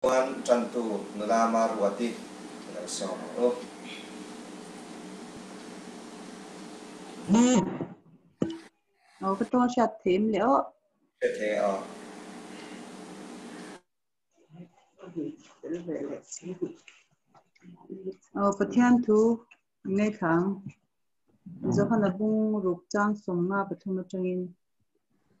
Chuan tantu nula Maruati i lo sawm ang u. Aw ka tawng hriat thei em le aw. Hriat thei e aw. Aw Pathian thu ngaithla ang. Johana bung ruk chang 53 atangin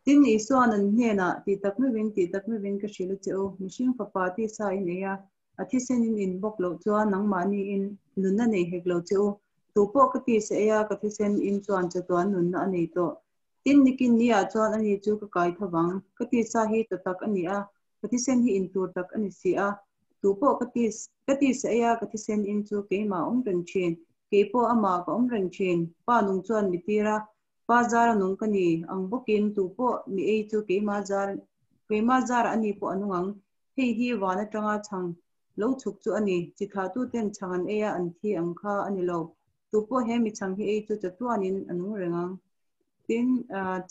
Tin, Isua'n an hnenah, Tih tak meuhin, tih tak meuhin ka hrilh a che u, mihring fapa tisa in ei a, a thisen in in bawk loh chuan nangmahni in nunna nei hek lo che u. Tu pawh ka tisa ei a, ka thisen in chuan chatuan nunna a nei tawh. Tin, nikin ni ah chuan ani chu ka kai tho vang. Ka tisa hi ta tak a ni a, ka thisen hi in tur tak a ni si a. Tu pawh ka tis, ka tisa ei a, ka thisen in chu keimah a awm reng thin. Kei pawh amah ka awm reng thin. Pa nung chuan mi tir a, Pa zara nung ka ni ang bawkin tu pawh mi ei chu keimah zar keimah zara a ni pawh a nung ang. Hei hi van atanga chhang lo chhuk chu a ni. Chi thlahtuten chhang an ei a an thi ang kha a ni lo. Tu pawh he mi chhang hi ei chu chatuanin a nung reng ang. Tin,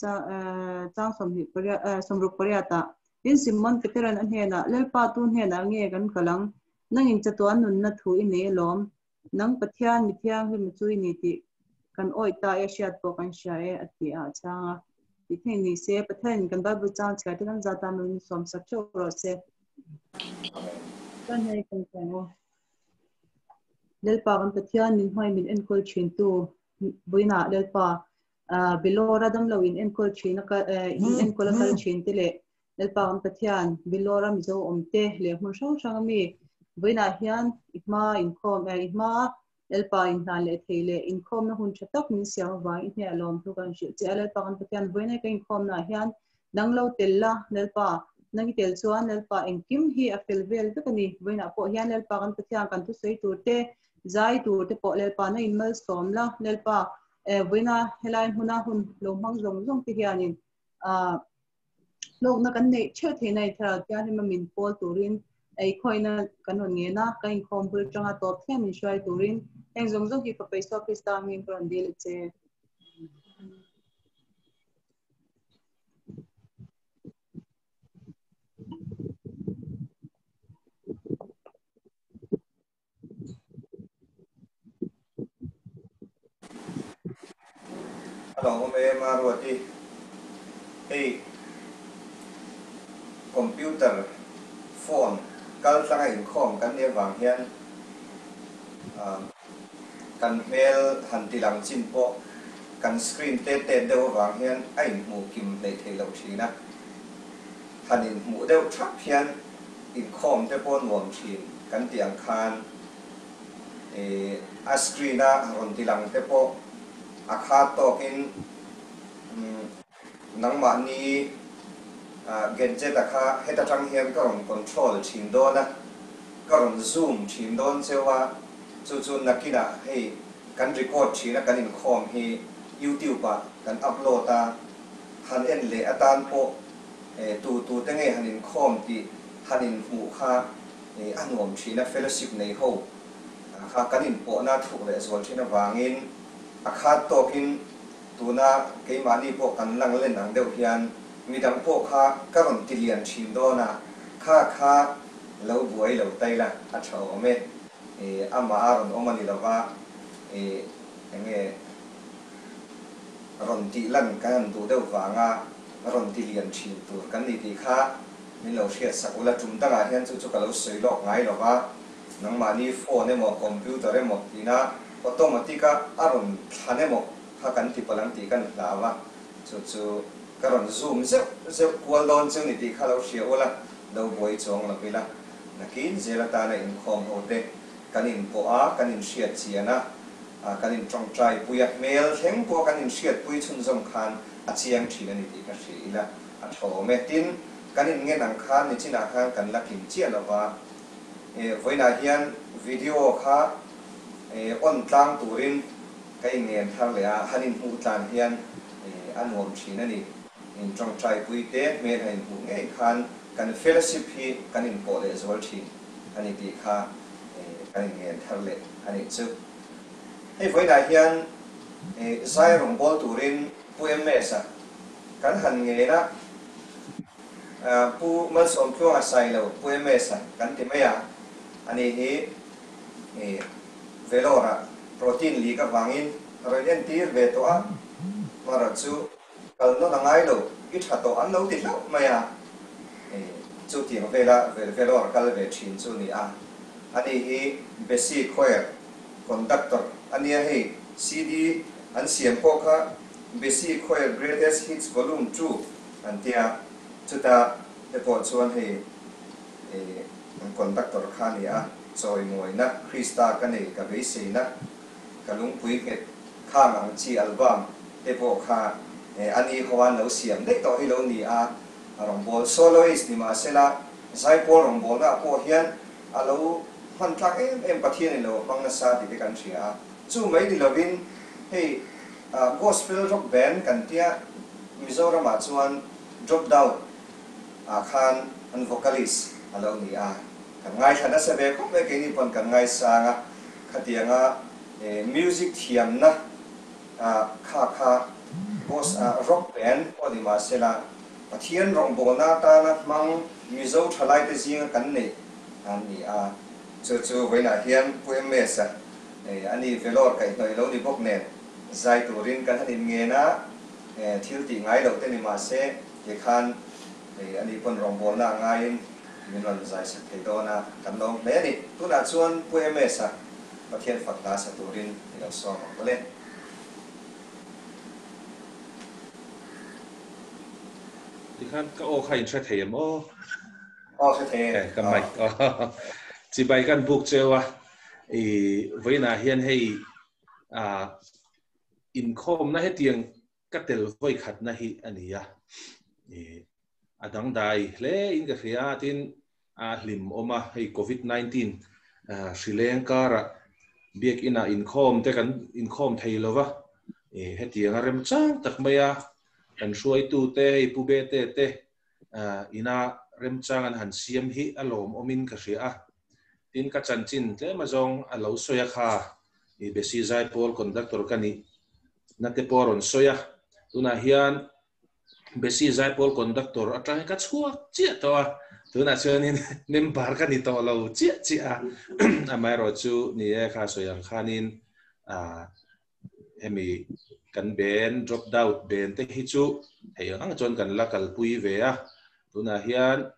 chang 28 68ah Tin, Simon Peteran a hnenah, Lalpa tu hnenah nge kan kal ang? Nangin chatuan nunna thu i nei alawm. Nang Pathian mi thianghlim chu i ni tih kan awih ta e, hriat pawh kan hria e, a ti a, a chhang a. Tih theih ni se, Pathianin kan Bible chang chhiar te kan zat a min sawmsak theuh rawh se. Chuan hei kan thleng u. Lalpa kan Pathian min hmai min enkawl thin tu buinah Lalpa Bilora damlo in enkawl thin a in enkawl a kal thin te leh Lalpa kan Pathian, Bilora Mizo awm te leh hmun hrang hrang ami vawiinah hian i hma inkhawm eh i hma Lalpa in hna leh thei leh inkhawmna hun tha tak min siam avang i hne alawm thu kan hrilh che a Lalpa kan Pathian vawiina ka inkhawmna ah hian nang lo tel la Lalpa nang i tel chuan Lalpa engkim hi a fel vel vek a ni vawiinah pawh hian Lalpa kan Pathian kan thusawi tur te zai tur te pawh Lalpa na in malsawm la Lalpa eh vawiina helai hmuna hun lo hmang zawng zawng te hianin ah Hlawkna kan neih theuh theihna i thlarau thianghlim a min pawl turin ei khawihna kan rawn ngen a, ka inkhawm bul tanga tawp thleng min hruai turin heng zawng zawng hi Fapa Isua Krista hmingin ka rawn dil a che. A lo awm em a Ruati, hei computer, phone kal tlanga inkhawm kan nih avang hian kan hmel han ti lang chin pawh kan screen te tet deuh avang hian a inhmuh kim hleih theih loh thin a, han inhmuh deuh thap hian Inkhawm te pawh nuam thin kan tih ang khan ih a screen a rawn ti lang te pawh a khat tawkin nangmahni gadget a kha heta tang hian ka rawn control thin dawn a, ka rawn zoom thin dawn cheu a, chu chu nakinah hei kan record thin a kan inkhawm hi youtube ah kan upload a, han en leh atan pawh Tu tu te nge han inkhawm tih han inhmuh kha a nuam thin a, fellowship nei ho kha kan inpawhna thuk leh zual thin avangin a khat tawkin tuna keimahni pawh kan lang len ang deuh hian midang pawh kha ka rawn ti lian thin dawn a, kha kha lo buai lo ta ila a tha awm e, amah a rawn awm a ni lova, enge rawn tih lan kan han duh deuh vanga rawn ti lian thin tur kan ni tih kha min lo hriat sak ula, tum dangah hian chu chu ka lo sawi lawk ngai lo va, nangmahni phone emaw computer emaw tina automatic a a rawn thlan emaw kha kan ti palh ang tih kan hlau a, chu chu ka rawn zoom zeuh zeuh kual dawn chu ni tih kha lo hria ula, lo buai chuang lo ila, nakin zel atana inkhawm ho te kan inpawh a, kan inhriat chian a. Kan intawngtai pui a, hmel thleng pawh kan inhriatpui chhunzawm khan a chiang thin a ni tih ka hria ila a tha awm e. Tin, kan inngen ang khan nichinah khan kan la kim chiah lo va, vawiinah hian video kha on tlang turin ka inngen thar leh a, han inhmuh tlan hian a nuam thin a ni. Intawngtai pui te hmel han inhmuh ngei khan kan fellowship hi kan inpawh leh zual thin a ni tih kha kan inngen thar leh a nih chu. Hei vawiinah hian zai rawn bawl turin Pu MS-a kan han ngen a, Pu Malsawmtluanga Sailo, Pu MS-a kan ti mai a, ani hi Vellore-ah protein leak avangin a rawn entir ve tawh a, hmara chu kal nawn a ngai lo, i tha tawh an lo ti hlauh mai a, chutiang vela Vellore kal ve thin chu ni a, ani hi Bessie Choir conductor a nia hei, CD an siam pawh kha Bessie Choir Greatest Hits Volume 2 an tia, chutah te pawh chuan hei an conductor kha a ni a, chawimawina Krista ka nei ka beiseina ka lungpui nghet khang ang chi album te pawh kha a ni ho an lo siam daih tawh hi lo ni a, a rawngbâwl soloist ni mahsela zaipawl rawngbâwlna ah pawh hian a lo hman tlak em em Pathianin lo hmang nasa tih te kan hria a, chu mai ni lovin hei gospel rock band kan tia Mizoramah chuan drop down ah khan an vocalist a lo ni a, kan ngaithla nasa ve khawp mai keini pawn kan ngaisang a, khatianga music thiamna kha kha rock band pawh ni mahsela Pathian rawngbawlna atana hmang Mizo thalaite zinga kan neih an ni a, chu chu vawiinah hian Pu MS-a a ni Vellore kaihhnawih lo ni bawk nen zai turin kan han inngen a, thil tih ngai loh te ni mahse tikhan a ni pawn rawngbawlna a ngaiin min rawn zai sak thei dawn a, kan lawm hle a ni. Tunah chuan Pu MS-a Pathian fak hla sa turin i lo sawm ang bawlh e. Tikhan ka aw kha in hre thei em aw? Aw hre thei e. Ka mic aw. Chibai kan buk cheu a, i vawiinah hian hei inkhawmna hetiang ka tel vawi khatna hi a ni a, a dangdai hle in ka hria a, tin a hlim awm a, hei Covid 19 hrileng karah biakinah inkhawm te kan inkhawm thei lo va, hetiang a remchang tak mai a, kan hruaitu te hei Pu Bete te ina remchang an han siam hi a lawmawmin ka hria a, tin ka chanchin tlem azawng a lo sawi a kha i Besi Zaipawl conductor ka nih na te pawh a rawn sawi a, tunah hian Besi Zaipawl conductor atang hi ka chhuak chiah tawh a, tunah chuanin member ka ni tawh lo chiah chiah a, amaherawhchu ni e kha sawi ang khanin hemi kan band drop out band te hi chu hei ang ang chuan kan la kalpui ve a, tunah hian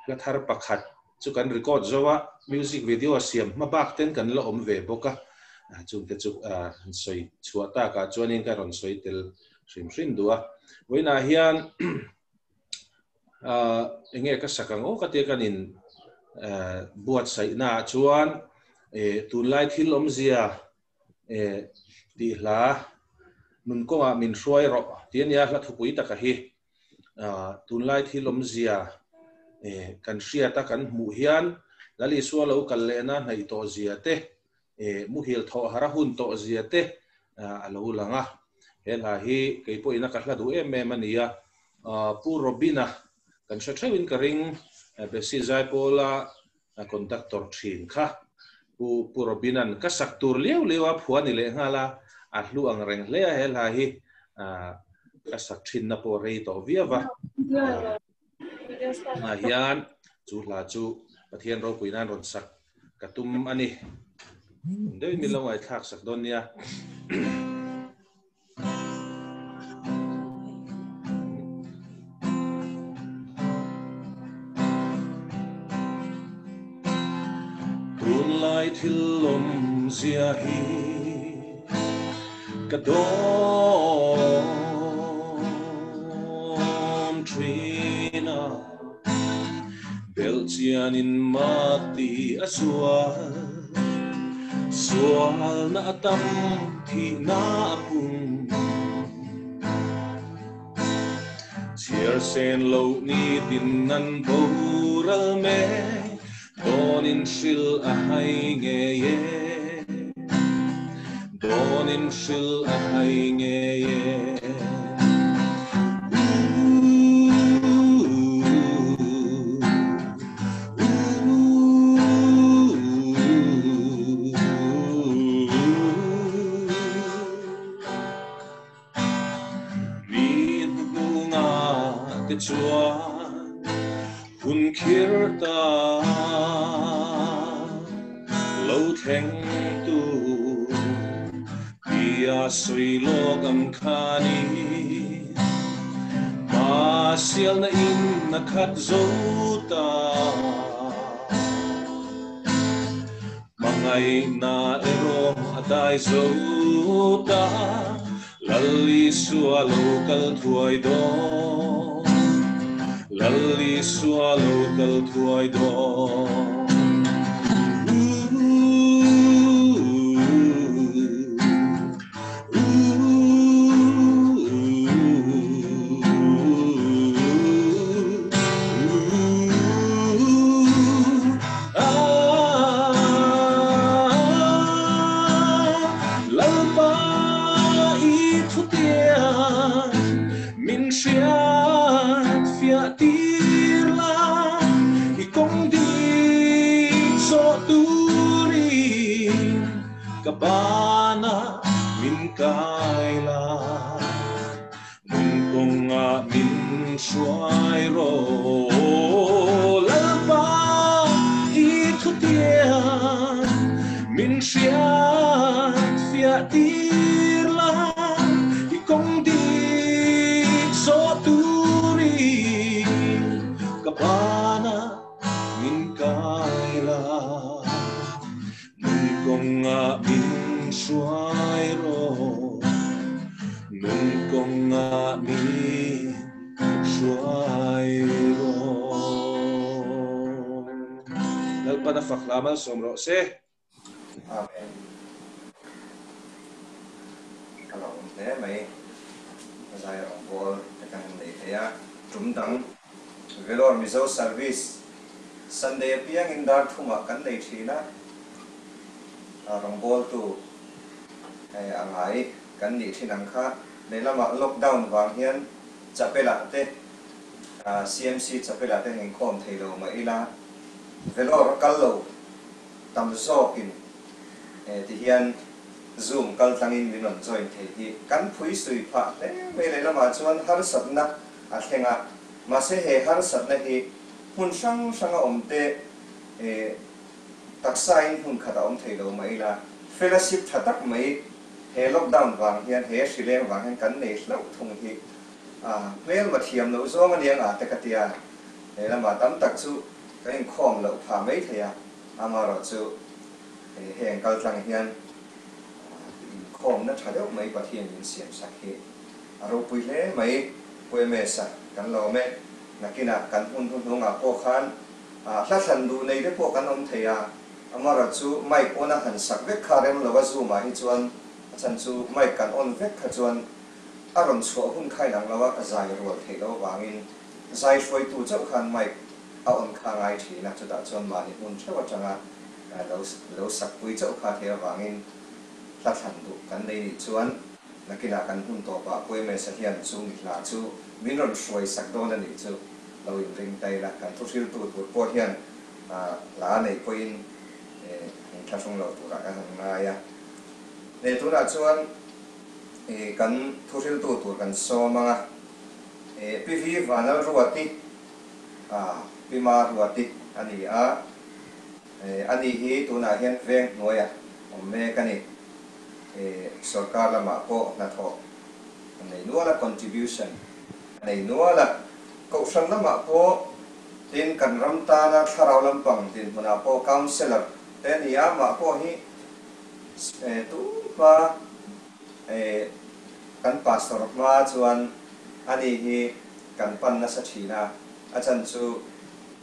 hla thar pakhat chu kan record zo a, music video siam hma bak ten kan la awm ve bawk a, chungte chu han sawi chhuah takah chuanin ka rawn sawi tel hrim hrim duh a. Vawiinah hian eng nge ka sak ang aw ka tia kan in buatsaihnaah chuan tunlai thil awmzia tih hla nun kawngah min hruai rawh tih a nia hla thupui taka hi. Tunlai thil awmzia kan hriat a kan hmuh hian Lal Isua lo kal lehna hnaih tawh zia te, muhil thawh har a hun tawh zia te a lo lang a. He hla hi kei pawhin a ka hla duh em em a ni a. Pu Robina kan hre theuhin ka ring, Bessie Zaipawla conductor thin kha. Pu Pu Robinan ka sak tur liau liau a phua ni leh nghal a, a hlu ang reng hle a he hla hi ka sak thinna pawh rei tawh viau va. Tunah hian chu hla chu Pathian ropui nan rawn sak ka tum a ni. Deuhin min lo ngaithlak sak dawn nia. Tunlai thil awmzia hi ka dawn thin a, belhchianin mati a zual. Sualna a tam thihna a pung. Chhiar sen loh nitin an boral mek, dawnin hril a hai ngei e, dawnin hril a hai ngei e. Mi hnunga te chuan thleng tur tia sawi lawk ang kha ni. Hmasialna in a khat zo ta. Hmangaihna erawh a dai zo ta. Lal Isua lo kal thuai dawn. Lal Isua lo kal thuai dawn. Lalpa i thutiang min hriat fiah tir la, i kawng dik zawh turin ka banah min kai la, nun kawngah min hruai rawh. Lalpa i thutiang min hriat fiah tir la, i kawng dik zawh turin ka banah min kai la, nun kawngah min hruai rawh, nun kawngah min hruai rawh. Lalpan a fak hla malsawm rawh se. Amen. Ka lo awm hle mai. Ka zai rawngbawl te kan han nei thei a. Tum dang Vellore Mizo Service Sunday apiangin dar thumah kan nei thin a. Rawngbawltu a ngai kan nih thin ang kha. Lehlamah lockdown vang hian chapel-ah te CMC chapel-ah te inkhawm thei lo mah ila Vellore kal lo tam zawkin ti hian Zoom kal tlangin min rawn join thei hi kan phui sui phah hle mai. Lehlamah chuan harsatna a thleng a, mahse he harsatna hi hmun hrang hranga awm te taksain hmun khat a awm thei lo mah ila fellowship tha tak mai he lockdown vang hian he hrileng vang hian kan nei hlauh thung hi a hmelma thiam loh zawng a nia ngah te ka tia. Lehlamah tam tak chu kan inkhawm loh phah mai thei a, amaherawhchu heng kaltlang hian inkhawmna tha deuh mai Pathian min siam sak hi a ropui hle mai. Pu MS-a kan lawm e. Nakinah kan hmun hnuhnungah pawh khan hla thlan duh nei te pawh kan awm thei a, amaherawhchu mic on a han sak vek kha rem lo a Zoom-ah hi chuan a chhan chu mic kan on vek kha chuan a rawn chhuah hun kha inang lo a, a zai rual theih loh avangin zai hruaitu chauh khan mic a on kha ngai thin a, chutah chuan mahni hmun theuh atanga lo lo sakpui chauh kha thei avangin hla thlan duh kan nei nih chuan nakinah kan hmun tawpah Pu MS-a hian chu mi hla chu min rawn hruai sak dawn a nih chu lo inring ta ila, kan thuhriltu tur pawh hian hla neih pawhin inthlahrung lo turah kan han ngai a. Nei tunah chuan kan thuhriltu tur kan sawm ang a, Pi Vi Vanlalruati Pi Maruati a ni a, ani hi tunah hian veng hnuaiah awm mek a ni. Sorkar lamah pawh hnathawh a nei nual a, contribution a nei nual a. Kohhran lamah pawh tin kan ram tana thlarau lampang dinhmunah pawh councillor te a ni a, amah pawh hi tunhma kan pastor hma chuan ani hi kan pan nasa thin a, a chan chu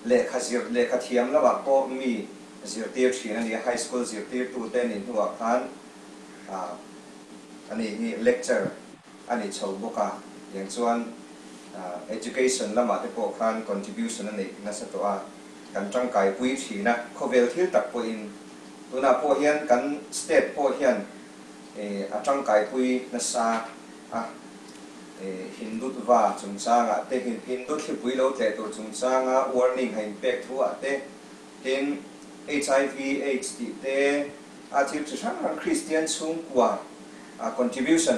lehkha zir, lehkha thiam lamah pawh mi zirtir thin a ni a, high school zirtirtute a nih hnuah khan ani hi lecture a ni chho bawk a, tiang chuan education lamah te pawh khan contribution a neih nasa tawh a, kan tangkaipui thin a, khawvel thil tak pawhin tunah pawh hian kan state pawh hian a tangkaipui nasa a, Hindutva chungchangah te, Hindu thlipui lo tleh tur chungchanga warning ha inpek thuah te, tin HIV aids tih te, a thil chi hrang hrang Kristian chhungkua contribution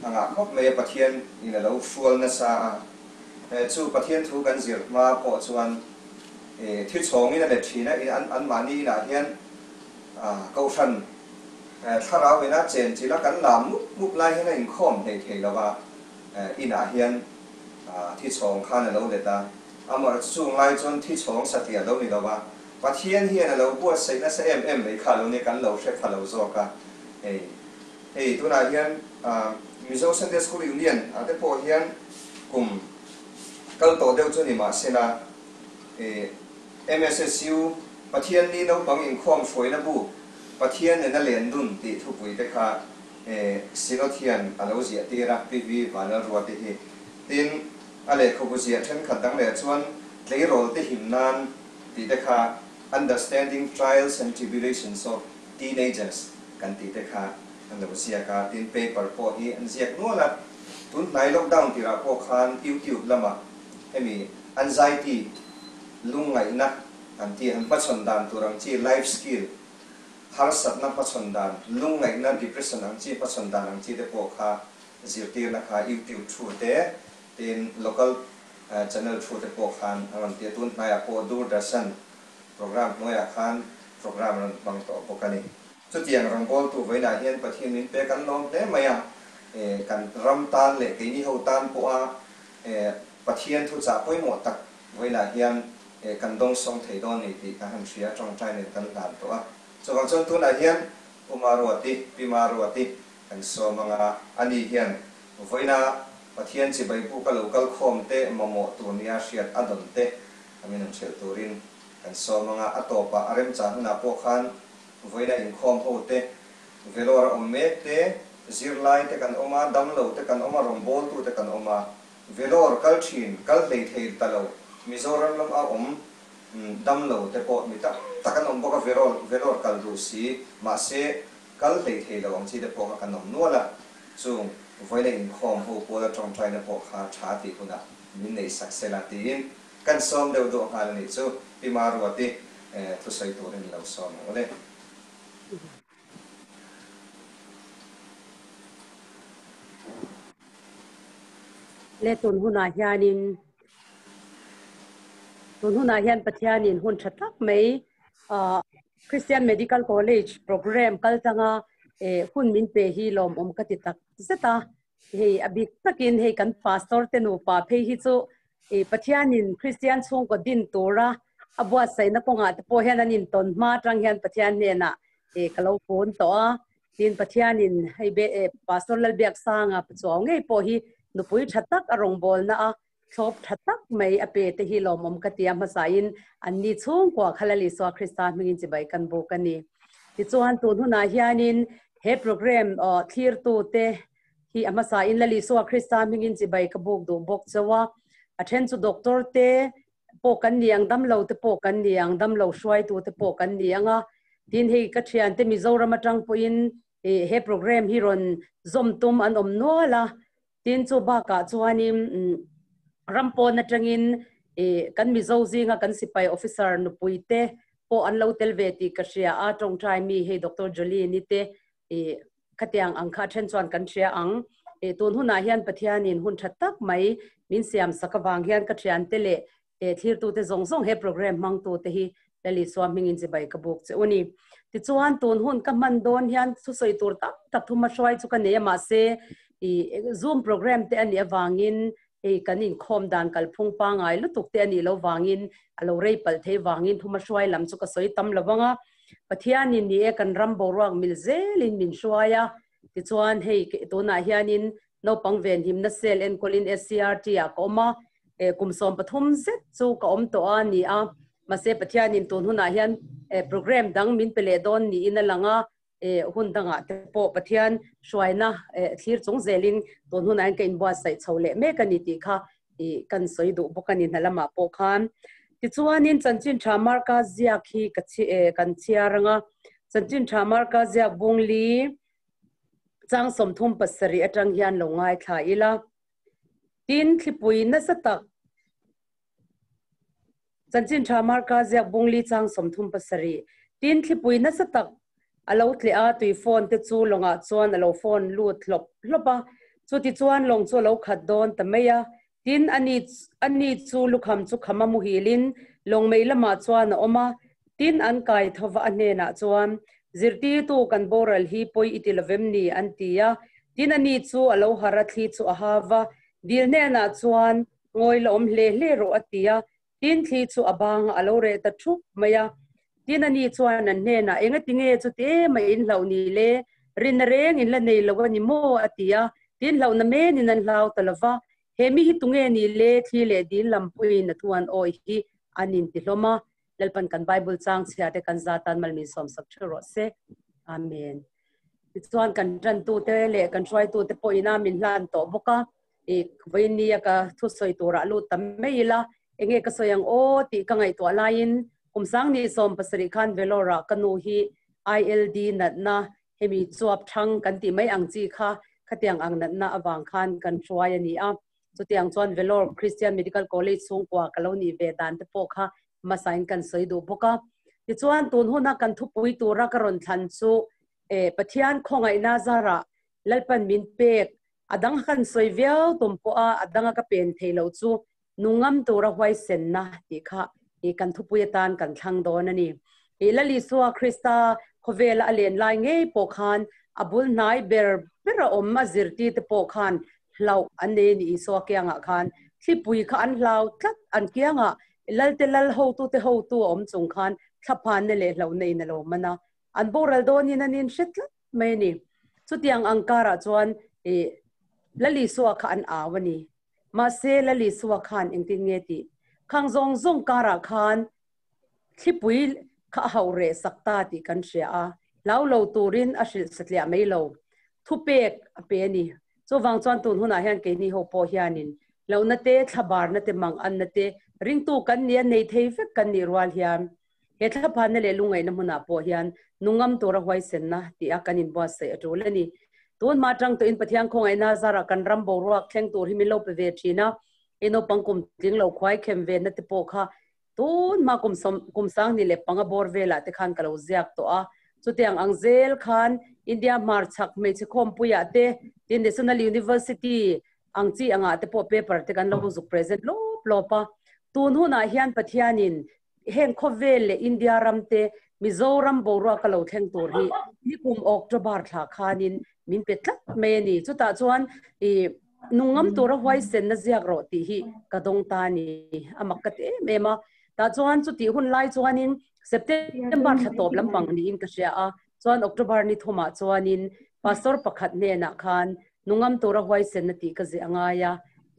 a ngah khawp mai a, Pathian in a lo hrual nasa a, chu Pathian thu kan zir hma pawh chuan thi chhawngin a let thin a, anmahni inah hian. Kohhran thlarau ina chenchilh a kan lam mup mup lai hian a inkhawm hlei thei lo va, inah hian thichhawng khan a lo let a, amaherawhchu chung lai chuan thichhawng satliah lo ni lo va, Pathian hian a lo buatsaih nasa em em mai kha lo nia kan lo hre pha lo zawk a, hei hei tunah hian Mizo Sunday School Union ah te pawh hian kum kal tawh deuh chu ni mahsela MSSU Pathian ni naupang inkhawm hruaina bu Pathian nena len dun tih thupui te kha Synod hian a lo ziah tir a, PV Vanlalrua te hi. Tin, a lehkhabu ziah thenkhat dang leh chuan tleirawl te him nan tih te kha Understanding Trials and Tribulations of Teenagers kan tih te kha an lo ziak a, tin paper pawh hi an ziak nual a. Tun hnai lockdown tirah pawh khan YouTube lamah hemi anxiety lungngaihna an tih han hmachhawn dan tur ang chi life skill, harsatna hmachhawn dan, lungngaihna depression ang chi hmachhawn dan ang chi te pawh kha zirtirna kha YouTube thu te tin local channel thu te pawh khan a rawn ti a, tun hnaiah pawh Doordarshan program hnuaiah khan program a rawn hmang tawh bawk a ni. Chutiang rawngbawltu vawiinah hian Pathian min pek an lawm hle mai a, kan ram tan leh keini ho tan pawha Pathian thuchah pawimawh tak vawiinah hian kan dawngsawng thei dawn ni tih ka han hria, tawngtai nen kan hlan tawh a. Chuvang chuan tunah hian Pu Maruati, Pi Maruati kan sawm ang a, ani hian vawiina Pathian chibai buka lo kal khawm te mamawh tur nia hriat a dawn te a min han hrilh turin kan sawm ang a, a tawpah a remchah hunah pawh khan vawiina inkhawm ho te, Vellore a awm mek te, zirlai te kan awm a, damlo te kan awm a, rawngbawltu te kan awm a, Vellore kal thin, kal hlei thei ta lo, Mizoram lam a awm damlo te pawh mi tam tak an awm bawk a, Vellore Vellore kal duh si, mahse kal hlei thei lo ang chi te pawh kha kan awm nual a, chung vawiina inkhawm ho pawla tawngtaina pawh kha tha tih hunah min neih sak sela tiin kan sawm deuh duah nghal a nih chu, Pi Maruati thusawi turin lo sawm ang ule. Le tun hunah hianin tun hunah hian Pathianin hun tha tak mai ah Christian Medical College program kal tanga eh hun min pe hi lawmawm ka ti tak zet a hei a bik takin hei kan pastor te nupa phei hi chu eh Pathianin Christian chhungkaw din tura a buatsaihna kawngah te pawh hian an intawn hma atang hian Pathian hnenah eh ka lo phun tawh a Tin, Pathianin hei be eh Pastor Lalbiaksanga Pachuau ngei pawh hi nupui tha tak a rawngbawlna a thlawp tha tak mai a pe te hi lawmawm ka ti a, hmasain anni chhungkua kha Lal Isua Krista hmingin chibai kan buk a ni. Tichuan, tun hunah hianin he program aw thlirtute hi a hmasain Lal Isua Krista hmingin chibai ka buk duh bawk chauh a, a then chu doctor te pawh kan ni ang, damlo te pawh kan ni ang, damlo hruaitu te pawh kan ni ang a, tin hei ka thiante Mizoram atang pawhin ih he program hi rawn zawm tum an awm nual a, tin chu bakah chuanin ram pawn atangin ih kan Mizo zinga kan sipai officer nupui te pawh an lo tel ve tih ka hria a, tawngtai mi hei Doctor Jolie ni te ih Khatiang ang kha then chuan kan hria ang. Eh, tun hunah hian Pathianin hun tha tak mai min siam sak avang hian ka thiante leh eh thlirtute zawng zawng he program hmangtute hi Lal Isua hmingin chibai ka buk che u ni. Tichuan tun hun ka hman dawn hian thusawi tur tam tak thuma hruai chu ka nei a mahse ih Zoom program te a nih avangin hei kan inkhawm dan kalphung pangngai lutuk te a nih loh vangin a lo rei palh thei vangin thuma hruai lam chu ka sawi tam lo vang a. Pathianin ni e kan ram boruak mil zelin min hruai a, tichuan hei tunah hianin naupang venhimna cell enkawlin SCRT ah ka awm a, eh kum 13 zet chu ka awm tawh a ni a, mahse Pathianin tun hunah hian eh program dang min pe leh dawn niin a lang a, eh hun dangah te pawh Pathian hruaina eh thlir chung zelin tun hunah hian ka inbuatsaih chho leh mek a ni tih kha ih kan sawi duh bawk a ni hna lamah pawh khan. Tichuanin Chanchin Tha Marka ziak hi ka chhi eh kan chhiar ang a, Chanchin Tha Marka ziak bung li chang 37 atang hian lo ngaithla ila. Tin, thlipui nasa tak Chanchin Tha Marka ziak bung li chang 37 Tin, thlipui nasa tak a lo tleh a, tui phone te chu lawngah chuan a lo phone lut hlawp hlawp a, chutichuan lawng chu a lo khat dawn ta mai a. Tin, ani ani chu lukham chu kham a muhilin lawng mei lamah chuan a awm a, tin an kai tho va a hnenah chuan, Zirtirtu kan boral hi pawi i ti lovem ni? an ti a. Tin ani chu a lo harh a, thli chu a hau va, dil hnenah chuan ngawi la awm hle hle rawh a ti a. Tin thli chu a bang a, a lo reh ta thup mai a. Tin ani chuan an hnenah, Engati nge chuti em a in hlauh ni le? Rinna reng in la nei lo a ni maw? a ti a. Tin hlauhna menin an hlau ta lo va, He mi hi tunge ni le? Thli leh dil lam pawhin a thu an awi hi an inti hlawm a. Lalpan kan Bible chang chhia te kan za tan mal min sawmsak theuh rawh se. Amen. Tichuan kan tantute leh kan hruaitute pawhin a min hlan tawh bawk a, i vawinia ka thusawi turah lut tam mai ila, enge ka sawi ang aw tih ka ngaihtuah laiin kum sangni 70 khan Vellore-ah ka nu hi ILD natna hemi chuap thang kan tih mai ang chi kha khatiang ang natna avang khan kan hruai a ni a. Chutiang chuan Vellore Christian Medical College chhungkua ka lo nih ve dan te pawh kha hmasain kan sawi duh bawk a. Tichuan tun huna kan thupui tura ka rawn thlan chu eh Pathian khawngaihna zarah Lalpan min pek a dang kan sawi viau tum pawh a a danga ka pen thei loh chu nungam tura huaisenna tih kha ih kan thupui atan kan thlang dawn a ni. Ih Lal Isua Krista khawvela a len lai ngei pawh khan a bul hnai ber ber a awm a zirtir te pawh khan hlauh an nei a ni Isua kiangah khan thlipui kha an hlau tlat an kiangah Lalte Lal hotute hotu a awm chung khan thlaphanna leh hlauhna in a lo man a, an boral dawnin an inhre tlat mai a ni. Chutiang ang karah chuan ih Lal Isua kha an au a ni. Mahse Lal Isua khan engtin nge tih? Khang zawng zawng karah khan thlipui kha a hauh reh sak ta tih kan hria a, hlau lo turin a hrilh satliah mai lo. Thupek a pe a ni. Chuvang chuan tun hunah hian keini ho pawh hianin lohna te, thlabarna te, manganna te, ringtu kan nia nei thei vek kan nih rual hian he thlaphanna leh lungngaihna hmunah pawh hian nungam tura huaisenna tih a kan inbuatsaih a tul a ni. Tun hma atang tawhin Pathian khawngaihna zarah kan ram boruak thleng tur hi min lo pe ve thin a, hei naupang kum tling lo khuai khem venna te pawh kha tun hma kum sawm kum 25 bawr velah te khan ka lo ziak tawh a. Chutiang ang zel khan India hmarchhak hmeichhe khawmpuiah te, tin National University ang chi angah te pawh paper te kan lo zuk present lawp lawp a. Tun hunah hian Pathianin heng khawvel leh India ram te Mizoram boruak a lo thleng tur hi nikum October thla khanin min pe tlat mai a ni. Chutah chuan i nungam tura huaisenna ziak rawh tih hi ka dawng ta a ni. A mak ka ti em em a. Tah chuan chutih hun lai chuanin September thla tawp lampang niin ka hria a. Chuan October ni thumah chuanin Pastor pakhat hnenah khan nungam tura huaisenna tih ka ziah a ngai a.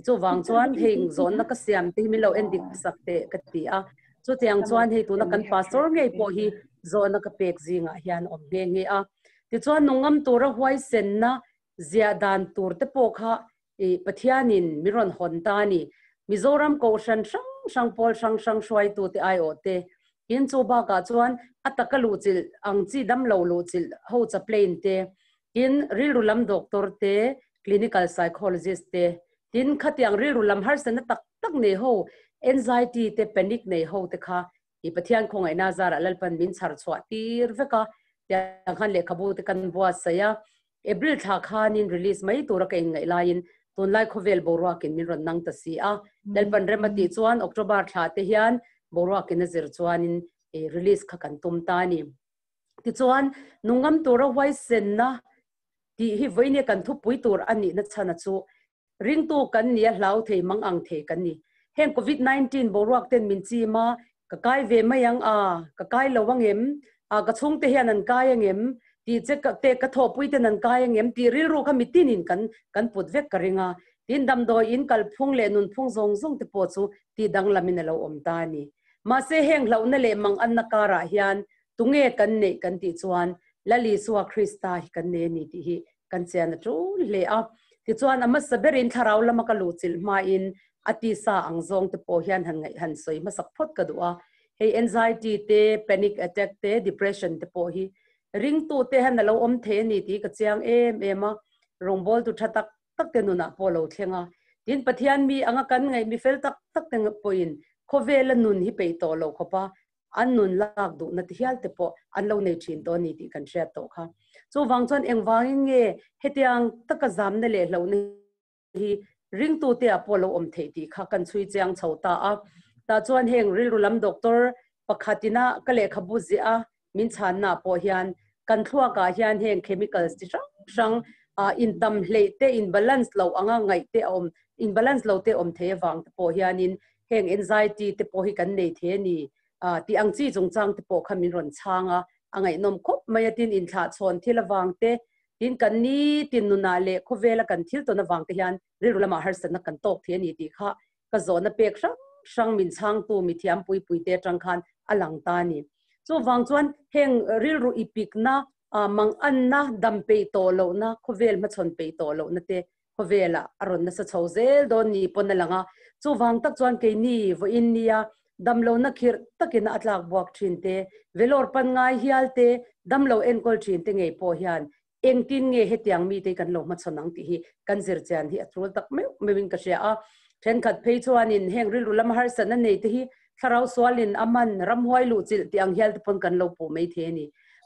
Chuvang chuan hei zawnna ka siam te hi min lo en dik sak teh ka ti a. Chutiang chuan hei tuna kan pastor ngei pawh hi zawhna ka pek zingah hian awm nghe nghe a. Tichuan nungam tura huaisenna ziah dan tur te pawh kha i Pathianin min rawn hawn ta a ni. Mizoram Kohhran hrang hrang pawl hrang hrang hruaitute aiawh te in chu bakah chuan a taka luhchilh ang chi damlo luhchilh ho chaplain te, tin rilru lam doctor te, clinical psychologist te, tin khatiang rilru lam harsatna tak tak nei ho anxiety te panic nei ho te kha i Pathian khawngaihna zarah Lalpan min chhar chhuah tir vek a, tiang khan lehkhabu te kan buatsaih a, April thla khanin release mai tura ka inngaih laiin tunlai khawvel boruakin min rawn nang ta si a, Lalpan rem a tih chuan October thla te hian boruakin a zir chuanin release kha kan tum ta a ni. Tichuan, nungam tura huaisenna tih hi vawinia kan thupui tur a nihna chhana chu Ringtu kan ni a hlau thei mang ang thei kan ni. Heng Covid 19 boruak ten min chim a, ka kai ve mai ang a, ka kai lo ang em, a ka chhungte hian an kai ang em, tih che ka te ka thawhpui ten an kai ang em tih rilru kha mitinin kan kan put vek ka ring a. Tin damdawi in kalphung leh nunphung zawng zawng te pawh chu tih danglamin a lo awm ta a ni. Mahse heng hlauhna leh manganna karah hian tunge kan neih kan tih chuan Lal Isua Krista hi kan nei a ni tih hi kan chian a tul hle a. Tichuan a hmasa berin thlarau lama ka luhchilh hmain a tisa ang zawng te pawh hian han ngaih han sawi hmasak phawt ka duh a. Hei anxiety te, panic attack te, depression te pawh hi ringtu te hian a lo awm thei a ni tih ka chiang em em a. Rawngbawltu tha tak tak te nunah pawh a lo thleng a. Tin Pathian mi anga kan ngaih mi fel tak tak te pawhin khawvela nun hi peih tawh lo khawp a, an nun lak duhna te hial te pawh an lo nei thin tawh a ni tih kan hriat tawh kha. Chuvang chuan engvangin nge hetiang taka zamna leh hlauhna hi ringtute ah pawh lo awm theih tih kha kan chhui chiang chho ta a. Tah chuan heng rilru lam doctor pakhatina ka lehkhabu ziah a min chhanna ah pawh hian. Kan thluakah hian heng chemicals chi hrang hrang in tam hleih te, in balance lo anga ngaih te a awm, in balance lo te awm thei avang te pawh hianin heng anxiety te pawh hi kan nei thei a ni tih ang chi chungchang te pawh kha min rawn chhang a, a ngaihnawm khawp mai a. Tin, inthlahchhawn thil avang te, tin kan nitin nunah leh khawvela kan thil tawn avang te hian rilru lamah harsatna kan tawk thei a ni tih kha ka zawhna pek hrang hrang min chhangtu mithiam puipuite atang khan a lang ta a ni. Chuvang chuan heng rilru ipikna, manganna, dam peih tawh lohna, khawvel hmachhawn peih tawh lohna te khawvelah a rawn nasa chho zel dawn ni pawn a lang a. Chuvang tak chuan keini vawiin nia damlohna khirh takin a tlak buak thin te, velawr pan ngai hial te, damlo enkawl thin te ngei pawh hian Engtin nge hetiang mite hi kan lo hmachhawn ang tih hi kan zir chian hi a tul tak meuh meuhin ka hria a. Thenkhat phei chuanin heng rilru lama harsatna nei te hi thlarau sualin a man ramhuai luh chilh tih ang hial te pawn kan lo puh mai thei a ni.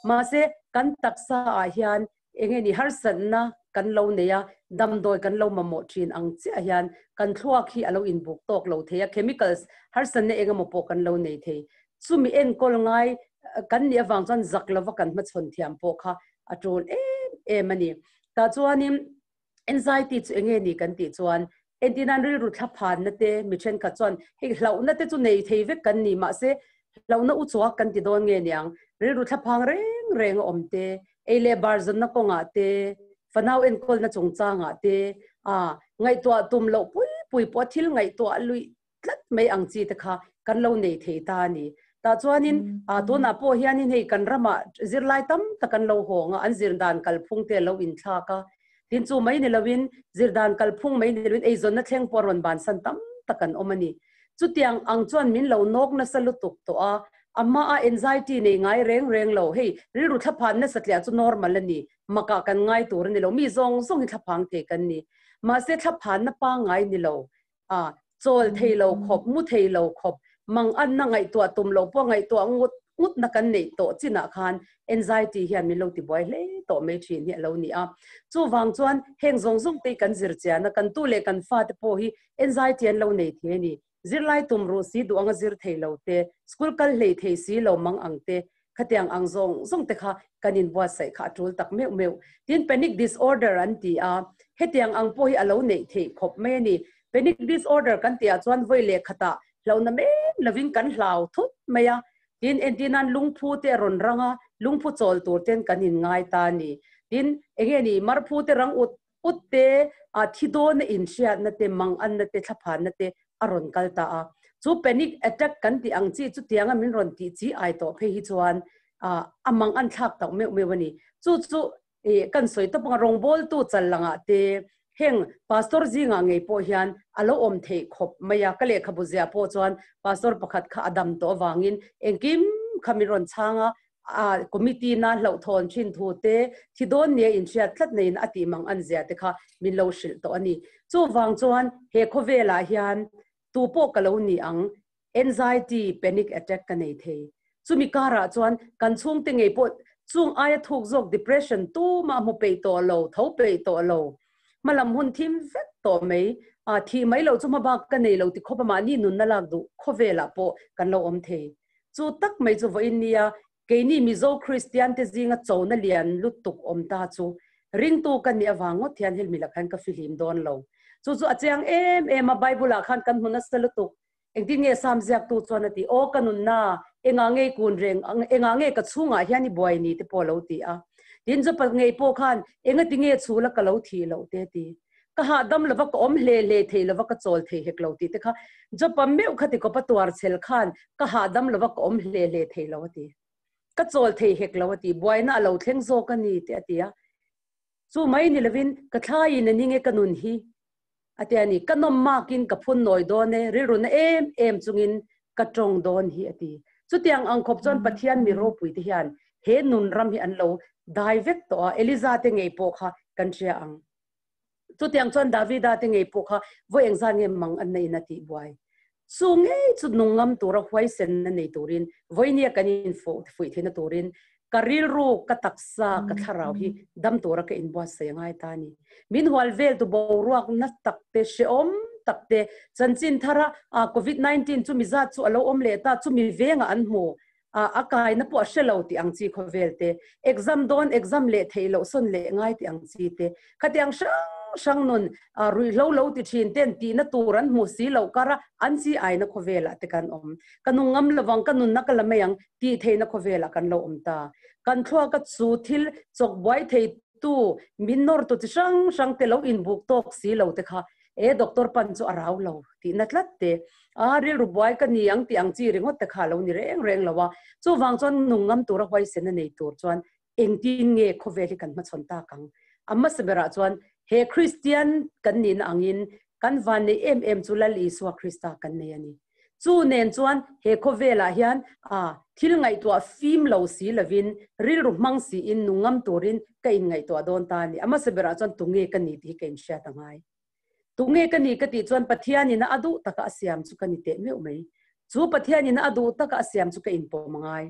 Mahse, kan taksa ah hian eng nge ni harsatna kan lo nei a, damdawi kan lo mamawh thin ang chiah hian kan thluak hi a lo inbuk tawk lo thei a, chemicals harsatna eng emaw pawh kan lo nei thei. Chumi enkawl ngai kan nih avang chuan zak lova kan hmachhawn thiam pawh kha a tul em em a ni. Tah chuanin anxiety chu enge ni kan tih chuan entirnan rilru thla phanna te mi thenkhat chuan hei hlauhna te chu nei thei vek kan ni mahse hlauhna u chuak kan ti dawn nge niang rilru thla phang reng reng a awm te ei leh bar zawnna kawngah te fanau enkawlna chungchangah te a ngaihtuah tum loh pui pui pawh thil ngaihtuah luih tlat mai ang chi te kha kan lo nei thei ta a ni. Tah chuanin tunah pawh hianin hei kan ramah zirlai tam tak an lo hawng a, an zir dan kalphung te a lo inthlak a. Tin chu mai ni loin zir dan kalphung mai ni loin eizawnna thleng pawh a rawn bansan tam tak an awm a ni. Chutiang ang chuan min lo nawk nasa lutuk tawh a, a hmaa anxiety nei ngai reng reng lo, hei rilru thlaphan nasa tliah chu normal a ni, makah kan ngai tur a ni lo, mi zawng zawng hi thlaphang thei kan ni. Mahse thlaphanna pangngai ni lo, A, chawl thei lo khawp, mu thei lo khawp, manganna ngaihtuah tum loh pawh ngaihtuah ngut ngutna kan neih tawh chinah khan anxiety hian min lo tibuai hle tawh mai thin hi a lo ni a. Chuvang chuan heng zawng zawng te hi kan zir chian a, kan tu leh kan fate pawh hi anxiety an lo nei thei a ni. Zirlai tum ruh si duh anga zir thei lo te, school kal hlei thei si lo mang ang te, khatiang ang zawng zawng te kha kan inbuatsaih kha a tul tak meuh meuh. Tin, panic disorder an ti a, hetiang ang pawh hi a lo neih theih khawp mai a ni. Panic disorder kan tihah chuan vawi leh khatah hlauhna mem lovin kan hlau thut mai a. Tin, entirnan lungphu te a rawn rang a, lungphu chawl tur ten kan inngai ta a ni. Tin, enge ni, marphu te rang ut ut te, a thi dawna inhriatna te, manganna te, thlaphanna te a rawn kal ta a. Chu panic attack kan tih ang chi chutianga min rawn tih chi ai tawh phei hi chuan a mangan thlak tauh meuh meuh a ni. Chu chu kan sawi tawp anga rawngbawltu chal langah te heng pastor zingah ngei pawh hian a lo awm theih khawp mai a. Ka lehkhabu ziah pawh chuan pastor pakhat kha a dam tawh avangin engkim kha min rawn chhang a, a committee na hlauhthawn thin thu te thi dawn nia inhriat tlat neiin a tih mang an zia te kha min lo hrilh tawh a ni. Chuvang chuan he khawvelah hian tu pawh ka lo ni ang, anxiety, panic attack ka nei thei. Chumi karah chuan kan chhungte ngei pawh chung aia thuk zawk depression tumah hmu peih tawh lo, tho peih tawh lo, hmalam hun thim vek tawh mai, thih mai loh chu hmabak ka nei lo ti khawp a mahni nunna lak duh khawvelah pawh kan lo awm thei. Chu tak mai chu vawiin nia keini Mizo Kristian te zinga chona lian lutuk awm ta chu ringtu ka nih avang ngawt hian helmi lakah hian ka fihlim dawn lo. Chu chu a chiang em em a, Bible ah khan kan hmu nasa lutuk. Engtin nge Sam ziaktu chuan a ti, Aw ka nunna, engah nge i kun reng, engah nge ka chhungah hian i buai ni te pawh a lo ti a. Tin Jopa ngei pawh khan engati nge chhula ka lo thih loh te a ti. Ka hahdam lova ka awm hle hle thei lova ka chawl thei hek lo tih te kha Jopa meuh kha tikawp a tuar chhel khan ka hahdam lova ka awm hle hle thei lo a ti. Ka chawl thei hek lo a ti. Buaina a lo thleng zawk a ni tih a ti a. Chu mai ni lovin ka thlaiin a ning e ka nun hi a ti a ni. Ka nawm makin ka phun nawi dawn e, rilru na em em chungin ka tawng dawn hi a ti. Chutiang ang khawp chuan Pathian mi ropui te hian he nun ram hi an lo dai vek tawh a, Eliza te ngei pawh kha kan hria ang. Chutiang chuan Davida te ngei pawh kha vawi engzat nge mang an neiin a tih buai. Chu ngei chu nung ngam tura huaisenna nei turin, vawinia kan infuih theihna turin ka rilru, ka taksa, ka thlarau hi dam tura ka inbuatsaih a ngai ta a ni. Min hual vel tu boruak na tak te, hrehawm tak te, chanchin thara Covid 19 chumi zat chu a lo awm leh ta, chumi vengah an hmu. A a kai na pawh a hre lo tih ang chi khawvel te, exam dawn exam leh theih loh sawn leh ngai tih ang chi te, khatiang hrang hrang nun a ruihhlo lo ti thin ten tihna tur an hmuh si loh kar a an chi aina khawvelah te kan awm. Ka nung ngam lovang ka nunna ka la mai ang tih theihna khawvelah kan lo awm ta. Kan thluaka chu thil chawk buai thei tu min nawr tu chi hrang hrang te lo inbuk tawk si lo te kha E doctor pan chu a rau lo tihna tlat te, a rilru buai ka ni ang tih ang chi ringawt te kha a lo ni reng reng lo a. Chuvang chuan nung ngam tura huaisen a nei tur chuan engtin nge khawvel hi kan hmachhawn tak ang? A hmasa berah chuan he Kristian kan nihna angin kan van nei em em chu Lal Isua Krista kan nei a ni. Chu nen chuan he khawvelah hian a thil ngaihtuah fim lo si lovin rilru hmang siin nung ngam turin ka inngaihtuah dawn ta a ni. A hmasa berah chuan tunge ka ni tih hi ka inhriat a ngai. Tunge ka ni ka tih chuan Pathianin a duh taka a siam chu ka ni teh meuh mai. Chu Pathianin a duh taka a siam chu ka inpawm a ngai.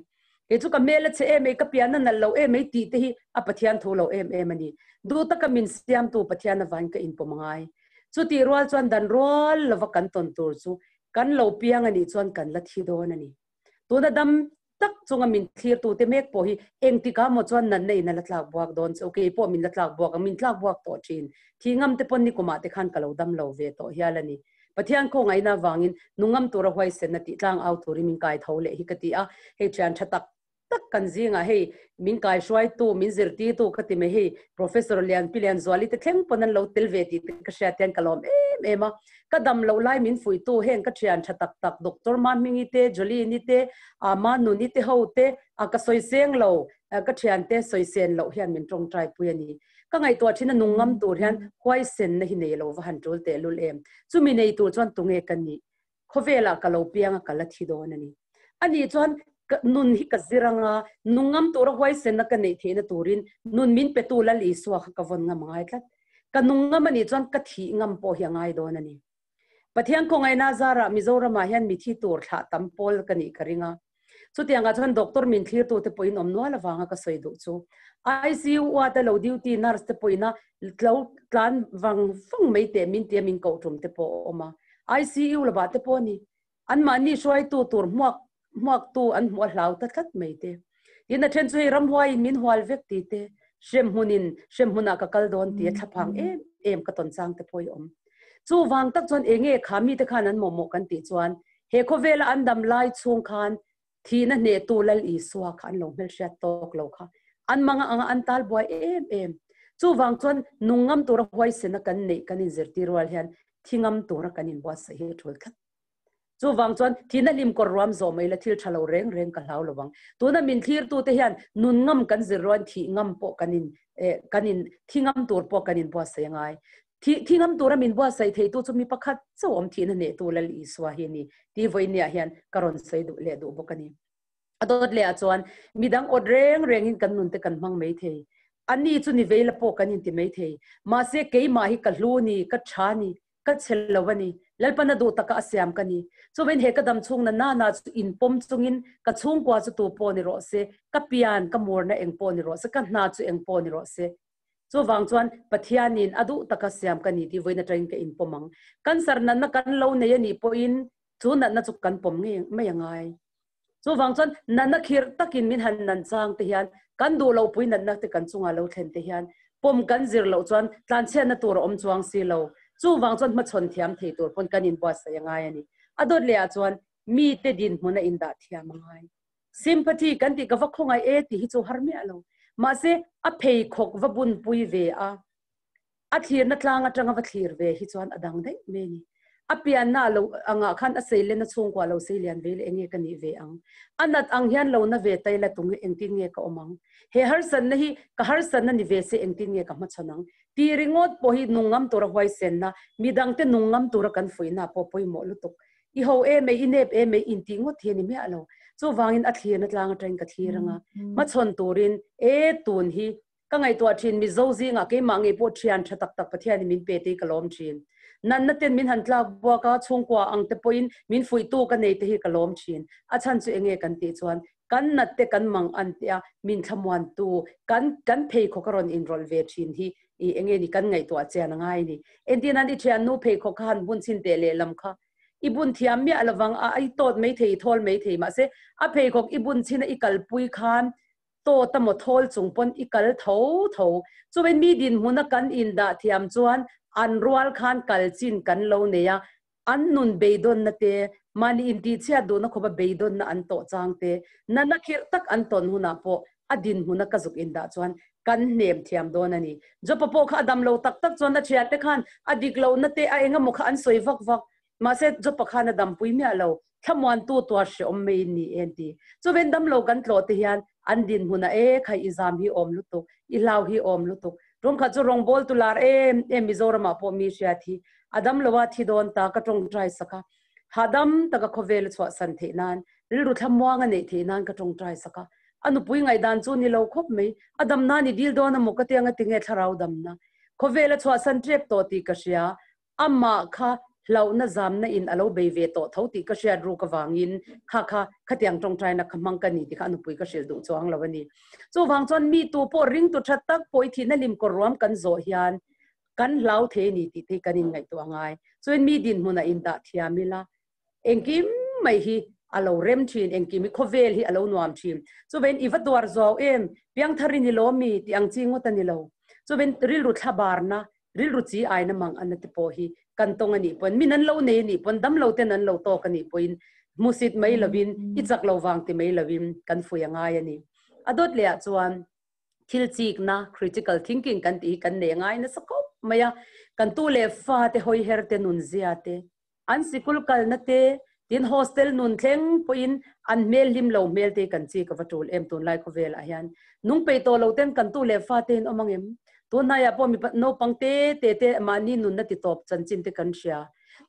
Kei chu ka hmel a chhe em ei, ka pian a nalh lo em ei tih te hi a Pathian thu lo em em a ni. Duh taka min siamtu Pathian avangin ka inpawm a ngai. Chutih rual chuan dan rual lova kan tawn tur chu kan lo piang a nih chuan kan la thi dawn a ni. Tuna dam tak chunga min thlirtute mek pawh hi engtikah maw chuan natna in a la tlak buak dawn che u, kei pawh min la tlak buak ang, min tlak buak tawh thin. Thi ngam te pawn nikumah te khan ka lo dam lo ve tawh hial a ni. Pathian khawngaihna avangin nungam tura huaisenna tih tlang au turin min kai tho leh hi ka ti a, hei thian tha tak tak kan zingah hei min kai hruaitu, min zirtirtu ka ti mai hei Professor Lianpi Lianzuali te thleng pawn an lo tel ve tih te ka hriat hian ka lawm em em a. Ka dam loh lai min fuihtu heng ka thian tha tak tak Doctor Mahmingi te, Jolene-i te, Manuni te ho te a ka sawi seng lo, ka thian te sawi sen loh hian min tawngtai pui a ni. Ka ngaihtuah thin a nung ngam tur hian huaisenna hi nei lo va han tul tehlul em. Chumi nei tur chuan tunge ka nih? Khawvelah ka lo piang a ka la thi dawn a ni. Ani chuan ka nun hi ka zir anga nung ngam tura huaisenna ka neih theihna turin nun min petu Lal Isua kha ka vawn ngam a ngai tlat. Ka nung ngam a nih chuan ka thih ngam pawh hi a ngai dawn a ni. Pathian khawngaihna zarah Mizoramah hian mithi tur thlah tam pawl ka nih ka ring a. Chutiangah chuan doctor min thlirtute pawhin awm nual avanga ka sawi duh chu. ICU a te lo duty nurse te pawhin a lo tlan vang vang mai teh min tia min koh tum te pawh a awm a. ICU lovah te pawh a ni. Anmahni hruaitu tur hmuak hmuaktu an hmuh a hlau ta tlat mai te. Tin a then chu hei ramhuaiin min hual vek ti te, hremhmunin hremhmunah ka kal dawn ti a thlaphang em em ka tawn chang te pawh i awm. Chuvang tak chuan enge kha mite khan an mawhmawh kan tih chuan He khawvela an dam lai chhung khan thihna hnehtu Lal Isua kha an lo hmelhriat tawk lo kha an manga anga an tal buai em em. Chuvang chuan nung ngam tura huaisena kan neih kan inzirtir rual hian thi ngam tura kan inbuatsaih hi a tul tlat. Chuvang chuan thihna hlim kawr ruam zawh mai la thil tha lo reng reng ka hlau lovang. Tuna min thlirtute hian nun ngam kan zir rualin thih ngam pawh kan in kan in thi ngam tur pawh kan inbuatsaih a ngai. Thih thi ngam tura min buatsaih theitu chu mi pakhat chauh awm thihna hnehtu Lal Isua hi a ni tih vawinia hian ka rawn sawi duh leh duh bawk a ni. A dawt lehah chuan midang awt reng rengin kan nunte kan hmang mai thei. Ani chu ni veila pawh kan inti mai thei. Mahse keimah hi ka hlu ni, ka tha ni, ka che lo a ni. Lalpana duh taka a siam ka ni. Chuvin he ka dam chhungna nana chu inpawm chungin ka chhungkua chu tu pawh ni rawh se, ka pian ka murna eng pawh ni rawh se, ka hna chu eng pawh ni rawh se, Chuvang chuan Pathianin a duh taka siam ka ni tih vawiin atangin ka inpawm ang. Cancer natna kan lo nei a nih pawhin chu natna chu kan pawm ngei mai a ngai. Chuvang chuan natna khirh takin min han nan chang te hian kan duh loh pui natna te kan chunga lo thlen te hian pawm kan zir loh chuan tlanchhiatna tur a awm chuang si lo. Chuvang chuan hmachhawn thiam thei tur pawn kan inbuatsaih a ngai a ni. A dawt lehah chuan mite dinhmun a indah thiam a ngai. Sympathy kan tih ka va khawngaih e tih hi chu har miah lo. Mahse, a pheikhawk va bunpui ve a, a thlirna tlang atanga va thlir ve hi chuan a dang daih mai a ni. A pianna a lo angah khan a seilen a chhungkua lo seilian ve le enge ka nih ve ang. A nat ang hian lo na ve ta ila tunge engtin nge ka awm ang. He harsatna hi ka harsatna ni ve se engtin nge ka hmachhawn ang. Ti ringawt pawh hi nungngam tura huaisenna, midangte nungngam tura kan fuihna pawh pawimawh lutuk. I ho em ei, i nep em ei intih ngawt hi a ni miah lo. Chuvangin a thlirna tlang atangin ka thlir anga, hmachhawn turin e tun hi ka ngaihtuah thin Mizo zingah keimah ngei pawh thian tha tak tak Pathianin min pe te hi ka lawm thin. Natna ten min han tlak buak a, chhungkua ang te pawhin min fuihtu ka nei te hi ka lawm thin. A chhan chu enge kan tih chuan kan nat te kan mang an tih a, min thlamuantu kan kan pheikhawk a rawn inrawlh ve thin hi i enge ni kan ngaihtuah chian a ngai a ni. Entirnan i thiannu pheikhawk kha han bun chhin teh lehlam kha. I bun thiam miah lovang a, i tawt mai thei, i thawl mai thei. Mahse, a pheikhawk i bun chhin a i kalpui khan tawt a maw thawl chung pawn i kal tho tho. Chuvein mi dinhmuna kan indah thiam chuan an rual khan kal chin kan lo nei a, an nun beidawnna te, mahni intihchhiat duhna khawpa beidawnna an tawh chang te, nana khirh tak an tawn hunah pawh a dinhmuna ka zuk indah chuan kan hnem thiam dawn a ni. Jopa pawh kha a dam lo tak tak chuan a thiante khan a dik lohna te a engemaw kha an sawi vak vak. Mahse, Jopa khan a dampui miah lo. Thlamuantu tuar hrehawm mai in ni e an ti. Chuvein dam lo kan tlawh te hian an dinhmunah e khai i zam hi awm lutuk, i hlau hi awm lutuk. Tum khat chu rawngbawl tu lar em em Mizoramah pawh mi hriat hi a dam lo a thi dawn ta ka tawngtai sak a. Hahdam taka khawvel a chhuahsan theih nan, rilru thlamuang a neih theih nan ka tawngtai sak a. A nupui ngaihdan chu ni lo khawp mai. A dam nan i dil dawn a maw ka ti anga tinge thlarau damna khawvel a chhuahsan tep tawh tih ka hria. Amah kha hlauhna zamna in a lo bei ve tawh tho tih ka hriat ruk avangin kha kha khatiang tawngtaina kha hmang ka ni tih kha a nupui ka hrilh duh chuang lo a ni. Chuvang chuan mi tu pawh ringtu tha tak pawh i thihna lim kawr ruam kan zawh hian kan hlau thei a ni tih te hi kan inngaihtuah ngai. Chuan mi dinhmunah indah thiam ila engkim mai hi a lo rem thin, engkim hi khawvel hi a lo nuam thin. Chuvein i va tuar zuau em, piangthar i ni lo mi tih ang chi ngawt a ni lo. Chuvein rilru thlabarna, rilru chi aina mang anna te pawh hi kan tawng a nih pawn, min an lo nei a nih pawn, damlo ten an lo tawk a nih pawhin hmusit mai lovin, i chak lo vang ti mai lovin kan fui a ngai a ni. A dawt leh ah chuan thil chikna, critical thinking kan tih hi kan nei ngai nasa khawp mai a, kan tu leh fa te hawiher te nunzia te, An sikul kalna te, tin hostel nun thleng pawhin an hmel hlim lo hmel te kan chi ka va tul em tunlai khawvelah hian. Nung peih tawh lo ten kan tu leh fa te in awm ang em? Tunhnaiah pawh mi naupang te te te mahni nunna ti tawp chanchin te kan hria.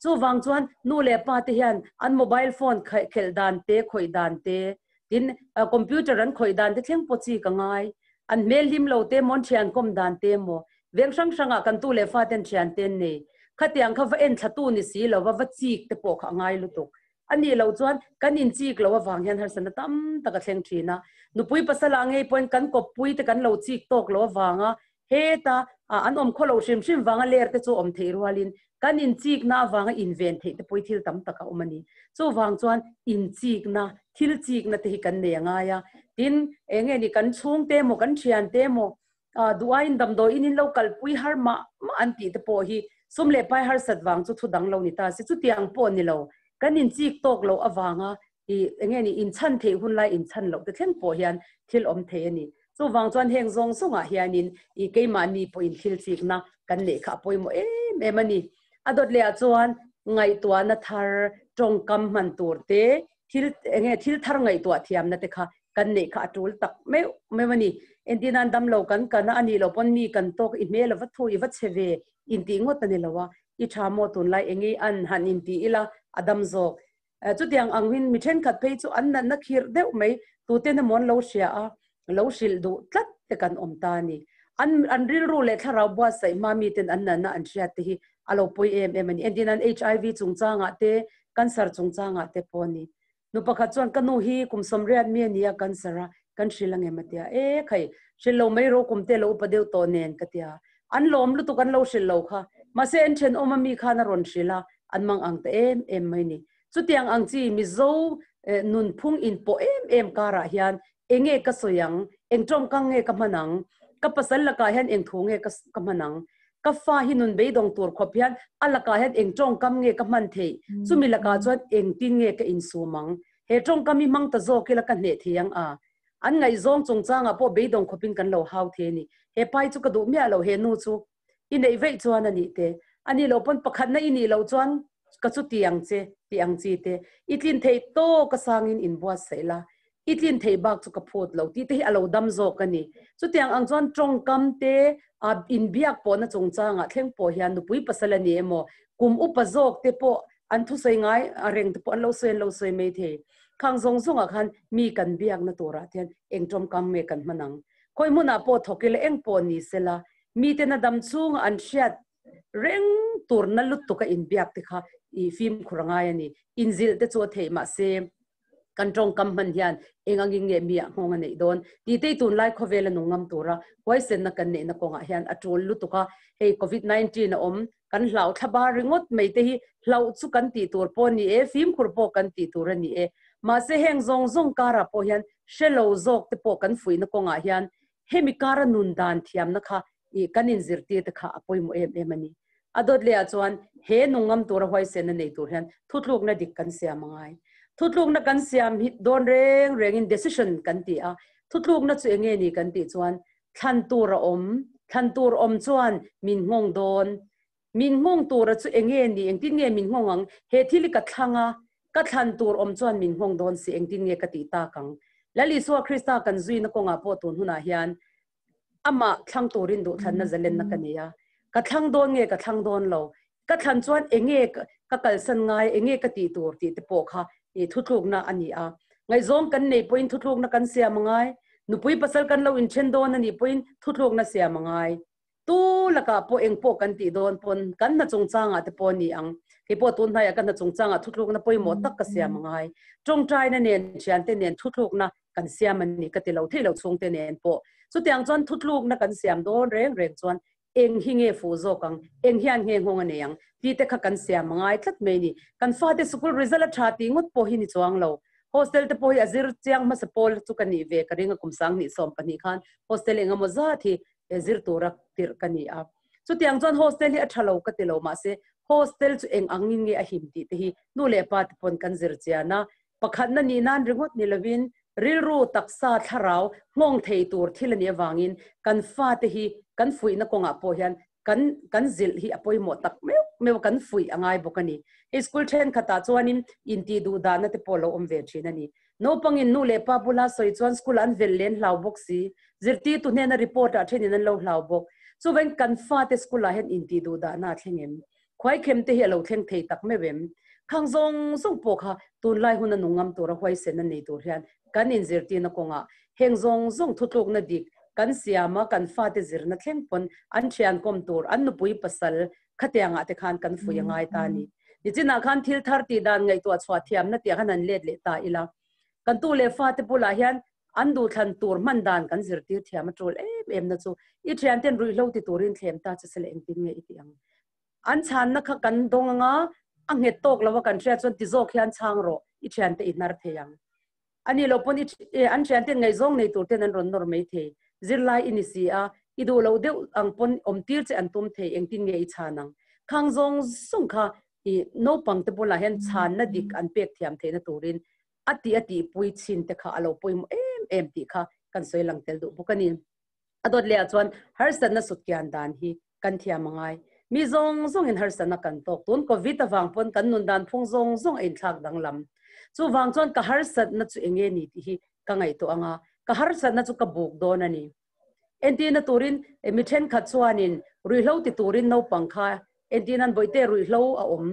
Chuvang chuan nu leh pa te hian an mobile phone khelh dan te, khawih dan te, tin computer an khawih dan te thleng pawh chi ka ngai. An hmel hlim lo te maw, an thian kawm dan te maw, veng hrang hrangah kan tu leh fa ten thian te an nei. Khatiang kha va en thlatu ni si lo va, va chik te pawh kha a ngai lutuk. A nih loh chuan kan inchik loh avang hian harsatna tam tak a thleng thin a. Nupui pasal ah ngei pawhin kan kawppui te kan lo chik tawk loh avanga heta an awm khaw loh hrim hrim vanga ler te chu awm theih rualin kan inchikna avanga inven theih te pawh hi thil tam tak a awm a ni. Chuvang chuan inchikna, thil chikna te hi kan nei a ngai a. Tin, eng nge ni kan chhungte emaw kan thiante emaw duhaiin damdawiin in lo kalpui har mah mah an tih te pawh hi sum leh pai harsat vang chu thu dang lo ni ta se. Chutiang pawh ni lo, kan inchik tawk loh avanga i eng nge ni inchhan theih hun lai inchhan loh te thleng pawh hian thil awm thei a ni. Chuvang chuan heng zawng zawngah hianin i keimahni pawhin thil chikna kan neih kha a pawimawh em em a ni. A dawt lehah chuan ngaihtuahna thar, tawngkam hman tur te, thil eng nge thil thar ngaihtuah thiamna te kha kan neih kha a tul tak meuh meuh a ni. Entirnan damlo kan kan a, a nih loh pawn mi kan tawk i hmel a va thu i va chhe ve intih ngawt a ni lo a, i tha maw tunlai eng i an han intih ila a dam zawk. Chutiang ang hin mi thenkhat phei chu an natna khirh deuh mai tuten emaw an lo hria a, lo hrilh duh tlat te kan awm ta a ni. An an rilru leh thlarau buatsaih hma miten an natna an hriat te hi a lo pawi em em a ni. Entin an HIV chungchangah te, cancer chungchangah te pawh a ni. Nu pakhat chuan ka nu hi kum sawmriat mi a ni a cancer a, kan hrilh ang em a tia. E khai, hrilh lo mai ro kum te lo upa deuh tawh nen ka tia. An lawm lutuk an lo hrilh lo kha. Mahse an thenawm a mi khan a rawn hrilh a, an mang ang ta em em mai ni. Chutiang ang chi Mizo nunphung inpawh em em karah hian enge ka sawi ang, eng tawngkang nge ka hman ang, ka pasal lakah hian eng thu nge ka hman ang, ka fa hi nun beidawng tur khawp hian a lakah hian eng tawngkam nge ka hman theih, chumi lakah chuan engtin nge ka insum ang, he tawngkam hi hmang ta zawk ila ka hneh thei ang a. An ngaihzawng chungchangah pawh beidawng khawpin kan lo hau thei a ni. He pai chu ka duh miah lo, he nu chu i neih veih chuan a nih te, a nih loh pawn pakhatna i nih loh chuan ka chu ti ang che tih ang chi te, i tlin theih tawk a sangin in buatsaih la, i tlin theih bak chu ka phut lo tih te hi a lo dam zawk a ni. Chutiang ang chuan tawngkam te inbiak pawhna chungchangah thleng pawh hian nupui pasal a ni emaw, kum upa zawk te pawh an thusawi ngai a reng te pawh an lo sawi an lo sawi mai thei. Khang zawng zawngah khan mi kan biakna turah te hian eng tawngkam nge kan hman ang? Khawi hmunah pawh thawk ila eng pawh ni sela, miten a dam chhunga an hriat reng tur na lutuk a inbiak te kha i fimkhur a ngai a ni. Inzilh te chu a theih mahse kan tawngkam hman hian eng angin nge mi ah nghawng a neih dawn tih te hi tunlai khawvel a nung ngam tura huaisenna kan neihna kawngah hian a tul lutuk a. Hei Covid 19 a awm. Kan hlau thlabar ringawt mai te hi hlauh chu kan tih tur pawh a ni e, fimkhur pawh kan tih tur a ni e. Mahse heng zawng zawng karah pawh hian hre lo zawk te pawh kan fuihna kawngah hian hemi kara nun dan thiamna kha ih kan inzirtir te kha a pawimawh em em a ni. A dawt lehah chuan he nungngam tura huaisenna nei tur hian thutlukna dik kan siam a ngai. Thutlukna kan siam hi dawn reng rengin decision kan ti a, thutlukna chu enge ni kan tih chuan thlan tur a awm, thlan tur awm chuan min nghawng dawn. Min nghawng tura chu enge ni, engtin nge min nghawng ang? He thil hi ka thlang a, ka thlan tur awm chuan min nghawng dawn si, engtin nge ka tih tak ang? Lal Isua Krista kan zuina kawngah pawh tun hunah hian amah thlang turin duhthlanna zalenna ka nei a, ka thlang dawn nge ka thlang dawn lo, ka thlan chuan enge ka kalsan ngai, enge ka tih tur tih te pawh kha i thutlukna a ni a. Ngaihzawng kan neih pawhin thutlukna kan siam a ngai, nupui pasal kan lo inthen dawn a nih pawhin thutlukna siam a ngai. Tu lakah pawh eng pawh kan tih dawn pawn kan hna chungchangah te pawh a ni ang. Kei pawh tun hnaiah ka hna chungchangah thutlukna pawimawh tak ka siam a ngai. Tawngtaina nen, thiante nen thutlukna kan siam a ni ka ti lo thei lo chhungte nen pawh. Chutiang chuan thutlukna kan siam dawn reng reng chuan eng hi nge fuh zawk ang, eng hian nge nghawng a nei ang tih te kha kan siam a ngai tlat mai a ni. Kan fate sikul result a tha tih ngawt pawh hi ni chuang lo. Hostel te pawh hi a zir chiang hmasa pawl chu ka nih ve ka ring a kum 20 20 khan hostel eng emaw zat hi zir tura tirh ka ni a. Chutiang chuan hostel hi a tha lo ka ti lo mahse hostel chu eng angin nge a him tih te hi nu leh pa te pawn kan zir chian a. Pakhatna nih nan ringawt ni lovin rilru, taksa, thlarau nghawng thei tur thil a nih avangin kan fate hi kan fuihna kawngah pawh hian kan kan zilh hi a pawimawh tak meuh meuh a, kan fuih a ngai bawk a ni. Hei school thenkhatah chuanin intih duh dahna te pawh a lo awm ve thin a ni. Naupangin nu leh pa bula sawi chuan school an velh len hlau bawk si, zirtirtu hnena report ah thenin an lo hlau bawk. Chuvangin kan fate school ah hian intih duh dahna a thleng em? Khuaikhem te hi a lo thleng thei tak meuh em? Khang zawng zawng pawh kha tunlai hun a nungam tura huaisen a nei tur hian kan inzirtirna kawngah heng zawng zawng thutlukna dik kan siam a, kan fate zirna thleng pawn an thian kawm tur an nupui pasal khatiangah te khan kan fui a ngai ta a ni. Nichinah khan thil thar tih dan ngaihtuah chhuah thiamna tih khan han let leh ta ila. Kan tu leh fate bulah hian an duhthlan tur hman dan kan zirtir thiam a tul em em na chu i thianten ruihhlo ti turin thlem ta che sela engtin nge i tih ang. An chhanna kha kan dawng anga a nghet tawk lo a kan hriat chuan ti zawk hian chhang rawh i thiante i hnar thei ang. A nih loh pawn i an thianten ngaihzawng nei tur ten an rawn nawr mai thei. Zirlai i ni si a, i duh loh deuh ang pawn awm tir che an tum thei engtin nge i chhan ang. Khang zawng zawng kha i naupang te bulah hian chhanna dik an pek thiam theihna turin a tih a tihpui chin te kha a lo pawimawh em em tih kha kan sawi lang tel duh bawk a ni. A dawt leh ah chuan harsatna sutkian dan hi kan thiam a ngai. Mi zawng zawngin harsatna kan tawk. Tun Covid avang pawn kan nun dan phung zawng zawng a inthlak danglam. Chuvang chuan ka harsatna chu enge ni tih hi ka ngaihtuah anga, ka harsatna chu ka buk dawn a ni. Entirna turin mi thenkhat chuanin ruihhlo ti turin naupang kha entirnan bawihte ruihhlo a awm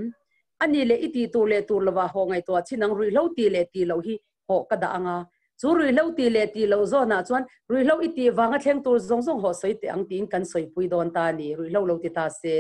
a ni leh i tih tur leh tur lovah haw ngaihtuah chin ang ruihhlo tih leh tih loh hi haw ka dah anga chu ruihhlo tih leh tih loh zawnah chuan ruihhlo i tih vanga thleng tur zawng zawng haw sawi teh ang tiin kan sawipui dawn ta a ni ruihhlo lo ti ta se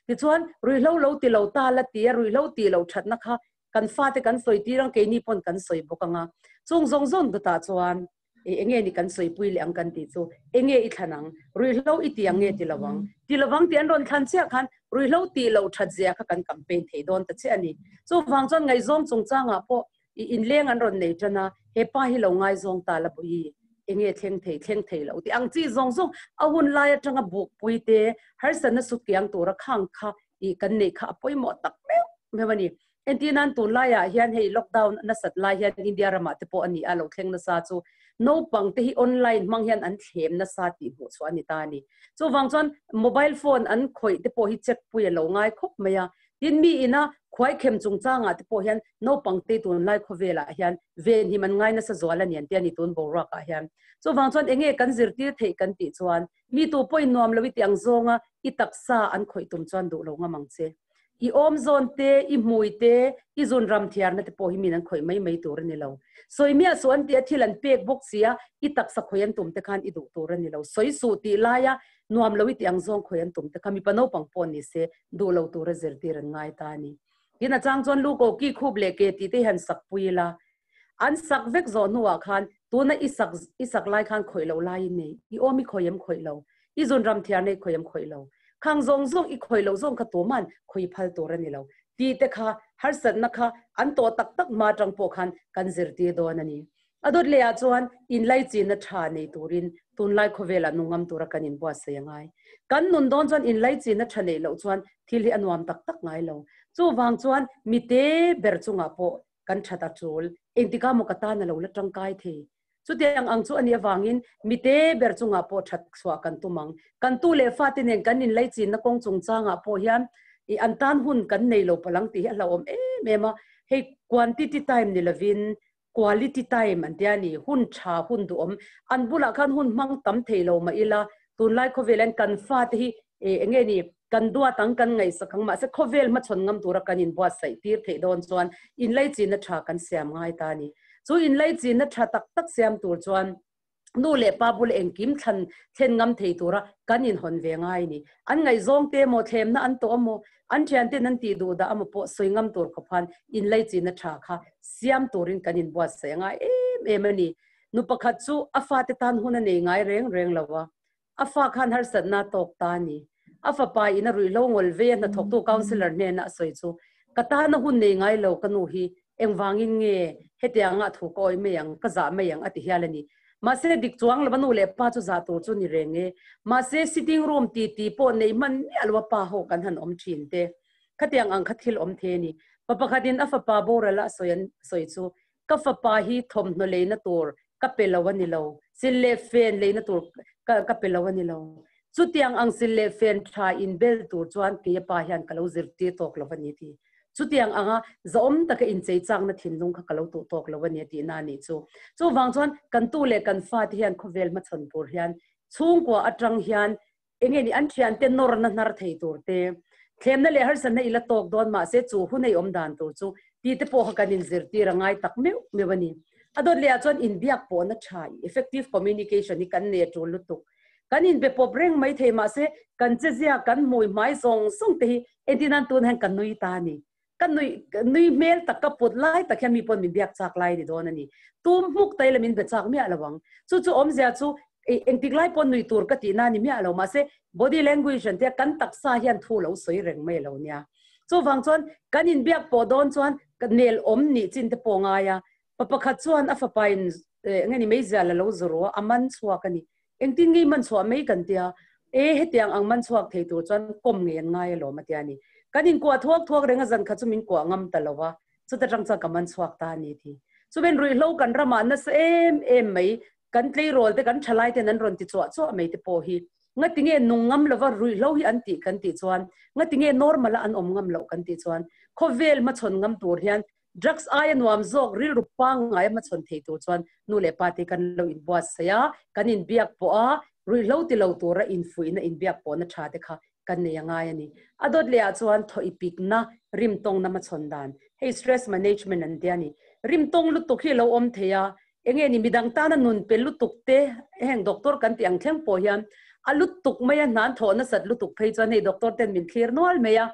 tichuan ruihhlo lo ti lo ta la tia ruihhlo tih loh thatna kha kan fate kan sawi tir ang keini pawn kan sawi bawk anga chung zawng zawng dawtah chuan E enge ni kan sawipui leh ang kan tih chu enge i thlan ang? Ruihhlo i ti ang nge ti lo ang? Ti lo ang tih an rawn thlan chiah khan ruihhlo tih loh that zia kha kan campaign thei dawn ta chiah a ni. Chuvang chuan ngaihzawng chungchangah pawh i inleng an rawn nei tan a, he pa hi lo ngaizawng ta la bawi enge thleng thei thleng thei lo tih ang chi zawng zawng a hun lai atanga bukpui te harsatna sutkiang tura khang kha i kan neih kha a pawimawh tak meuh meuh a ni. Entir nan tunlaiah hian hei lockdown nasat lai hian India ramah te pawh a ni a, lo thleng nasa chu naupang te hi online hmang hian an thlem nasa tih hmuh chhuah a ni ta a ni. Chuvang chuan mobile phone an khawih te pawh hi check pui a lo ngai khawp mai a. Tin mi ina khuaikhem chungchangah te pawh hian naupang te tunlai khawvelah hian venhim an ngai nasa zual a ni an ti a ni tun boruakah hian. Chuvang chuan enge kan zirtir theih kan tih chuan mi tu pawhin nuam lo i ti ang zawnga i taksa an khawih tum chuan duh lo ngam ang che. I awm zawn te, i hmui te, i zun ram thiarna te pawh hi min an khawih mai mai tur a ni lo. Sawi miah suh an tia thil an pek bawk sia, i taksa khawih an tum te khan i duh tur a ni lo. Sawi suh tih laia nuam lo i tih ang zawng khawih an tum te kha mipa naupang pawh ni se duh lo tura zirtir an ngai ta a ni. Tin a chang chuan lu ko ki khup leh ke tih te hi han sak pui ila. An sak vek zawh hnuah khan tuna i sak i sak lai khan khawih loh laiin nei, i awm i khawih em khawih lo, i zun ram thiarna i khawih em khawih lo. Khang zawng zawng i khawih loh zawng kha tuman khawi phal tur a ni lo tih te kha harsatna kha an tawh tak tak hma atang pawh khan kan zirtir dawn a ni. A dawt leh ah chuan inlaichinna tha nei turin tunlai khawvelah nungam tura kan inbuatsaih a ngai. Kan nun dawn chuan inlaichinna tha neih loh chuan thil hi a nuam tak tak ngai lo. Chuvang chuan mite ber chungah pawh kan that a tul. Engtikah maw ka tan a lo la tangkai thei? Chutiang ang chu a nih avangin mite ber chungah pawh that chhuah kan tum ang. Kan tu leh fate nen kan inlaichinna kawng chungchangah pawh hian i an tan hun kan nei lo palang tih hi a hlauhawm em em a. Hei quantity time ni lovin quality time an tia ni, hun tha, hun duhawm. An bulah khan hun hmang tam thei lo mah ila, tunlai khawvel hian kan fate hi eng nge ni, kan duat ang, kan ngaihsak ang, mahse khawvel hmachhawn ngam tura kan inbuatsaih tir theih dawn chuan inlaichinna tha kan siam ngai ta a ni. Chu inlaichinna tha tak tak siam tur chuan nu leh pa bula engkim thlan thlen ngam thei tura kan inhawn ve ngai a ni. An ngaihzawng te emaw, thlemna an tawh emaw, an thianten an tih duh dah emaw pawh sawi ngam tur khawp khan inlaichinna tha kha siam turin kan inbuatsaih a ngai em em a ni. Nu pakhat chu a fate tan hun a nei ngai reng reng lo a, a fa khan harsatna a tawk ta a ni. A fapa in a ruihhlo ngawl vei a hnathawktu councillor hnena a sawi chu, Ka tana hun nei ngai lo ka nu hi engvangin nge hetianga a thu ka awih mai ang, ka zah mai ang a ti hial a ni. Mahse dik chuang lova nu leh pa chu zah tur chu ni reng e. Mahse sitting room ti ti pawh nei hman miah lo a pa ho kan han awm thin te. Khatiang ang kha thil awm thei a ni. Pa pakhatin a fapa boral a sawi an sawi chu, Ka fapa hi thawmhnaw leina tur ka pe lo a ni lo, sil leh fen leina tur ka ka pe lo a ni lo. Chutiang ang sil leh fen tha inbel tur chuan kei a pa hian ka lo zirtir tawk lo a ni ti. Chutiang anga zahawm taka inchei chakna thinlung kha ka lo tuh tawk lo a ni a tihna a nih chu. Chuvang chuan kan tu leh kan fate hian khawvel hmachhawn tur hian chhungkua atang hian enge ni an thiante nawrna hnar thei tur te, thlemna leh harsatna i la tawk dawn mahse chu hun ei awm dan tur chu ti te pawh kha kan inzirtir a ngai tak meuh meuh a ni. A dawt leh ah chuan inbiak pawhna tha i effective communication hi kan nei a tul lutuk. Kan inbe pawp reng mai thei mahse kan chezia kan hmui hmai zawng zawng te hi entir nan tun hian ka nui ta a ni. Ka nui nui hmel tak ka put lai tak hian mi pawn min biak chak lai a ni dawn a ni. Tum hmuk ta ila min be chak miah lo ang. Chu chu awmzia chu engtik lai pawn nui tur ka tihna a ni miah lo mahse body language an tia kan taksa hian thu lo sawi reng mai lo nia. Chuvang chuan kan inbiak pawh dawn chuan nel awm nih chin te pawh ngai a. Pa pakhat chuan a fapa in eng nge ni meizial a lo zawr a, a man chhuak a ni. Engtin ngei man chhuah mai kan tia, e hetiang ang man chhuak thei tur chuan kawm ngei an ngai alawm a tia ni. Kan inkuah thuak thuak reng a zan kha chu min kuah ngam ta lo a, chuta tang chuan ka man chhuak ta a ni ti. Chuben ruihhlo kan ramah nasa em em mai, kan tleirawl te kan thalai ten an rawn ti chuah chuah mai te pawh hi ngatinge nung ngam lova ruihhlo hi an tih kan tih chuan, ngatinge normal a an awm ngam loh kan tih chuan, khawvel hmachhawn ngam tur hian Drugs aia nuam zawk rilru pangngai a hmachhawn thei tur chuan nu leh pa te kan lo inbuatsaih a, kan inbiak pawh a, ruihhlo ti lo tura infuihna inbiak pawhna tha te kha kan nei a ngai a ni. A dawt leh ah chuan thaw ipikna, rimtawngna hmachhawn dan, hei stress management an tia ni. Rimtawng lutuk hi a lo awm thei a, enge ni midang tana nun pe lutuk te heng doctor kan tih ang thleng pawh hian a lutuk mai a, hnan thawh nasat lutuk phei chuan hei doctor ten min thlir nual mai a,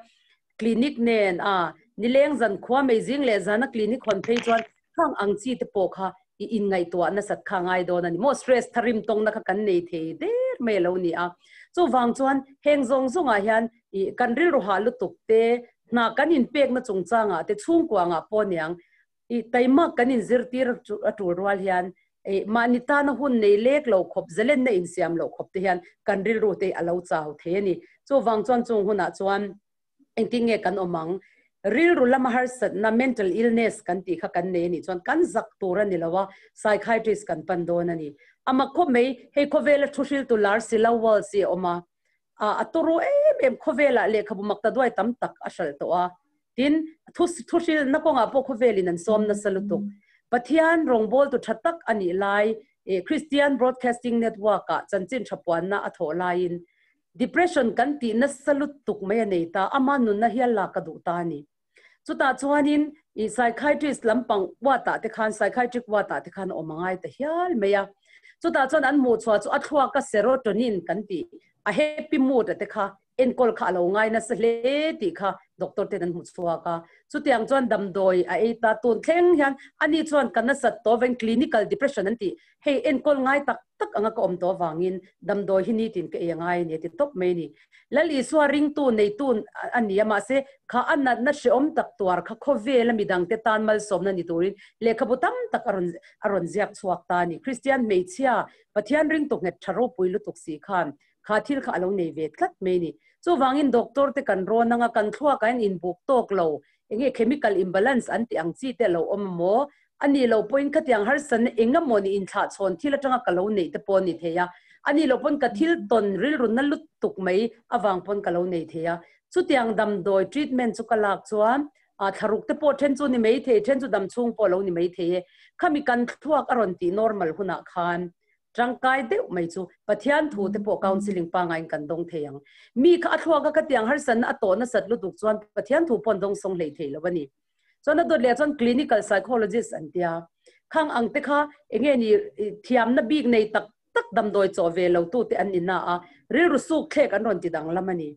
Clinic nen a nileng zan khua mei zing leh zana clinic hawn phei chuan khang ang chi te pawh kha i inngaihtuah nasat kha ngai dawn a ni maw? Stress tharim tawngna kha kan nei thei der mai a lo ni a. Chuvang chuan heng zawng zawngah hian i kan rilru hah lutuk te, hna kan inpekna chungchangah te, chhungkuangah pawh niang i taimak kan inzirtir a tul rual hian i mahni tana hun nei lek lo khawp, zalenna insiam loh khawp te hian kan rilru te a lo chau thei a ni. Chuvang chuan chung hunah chuan engtin nge kan awm ang? Rilru lama harsatna, mental illness, kan tih kha kan nei a nih chuan kan zak tur a ni lo a, psychiatrist kan pan dawn a ni. A mak khawp mai, hei khawvela thu hriltu lar Sila Walls hi a awm a, a turu em em khawvelah lehkhabu makta duai tam tak a hralh tawh a. Tin, thu thu hrilhna kawngah pawh khawvelin an sawm nasa lutuk. Pathian rawngbawltu tha tak a nih lai, Christian Broadcasting Network-ah chanchin tha puanna a thawh laiin depression kan tih nasa lutuk mai a nei ta, ama nunna hial lak a duh ta a ni. Chutah chuanin i psychiatrist lampang ward-ah te khan, psychiatric ward-ah te khan a awm a ngai ta hial mai a. Chutah chuan an hmuhchhuah chu a thluaka serotonin kan tih, a happy mood-a te kha enkawl kha a lo ngai nasa hle tih kha Doctor ten an hmu chhuak a. Chutiang chuan damdawi a ei ta tun thleng hian ani chuan ka nasat tawh veng clinical depression an tih hei enkawl ngai tak tak anga ka awm tawh avangin damdawi hi nitin ka ei a ngai a ni a ti tawp mai a ni. Lal Isua ringtu neitu a ni a mahse kha a natna hrehawm tak tuar kha khawvela midangte tan malsawmna ni turin lehkhabu tam tak a rawn a rawn ziak chhuak ta a ni. Kristian hmeichhia Pathian ringtu nghet tha ropui lutuk si khan kha thil kha a lo nei ve tlat mai a ni. Chuvangin doctor te kan rawn anga kan thluak ah hian inbuk tawk lo, enge chemical imbalance an tih ang chi te a lo awm maw? A nih loh pawhin khatiang harsatna eng emaw ni inthlahchhawn thil atanga ka lo neih te pawh a ni thei a, a nih loh pawn ka thil tawn rilru na lutuk mai avang pawn ka lo nei thei a. Chutiang damdawi treatment chu ka lak chuan ah thlaruk te pawh then chu ni mai thei, then chu damchhung pawh a lo ni mai thei e. Khami kan thluak a rawn tih normal hunah khan Tangkai deuh mai chu Pathian thu te pawh counselling pangaiin kan dawng thei ang. Mi kha a thluak a khatiang harsatna a tawh nasat lutuk chuan Pathian thu pawh an dawng sawng hlei thei lo a ni. Chuan a dawt leh ah chuan clinical psychologist an tia. Khang ang te kha enge ni thiamna bik nei tak tak damdawi chawh ve lo tu te an ni na a, rilru suk thlek an rawn ti danglam a ni.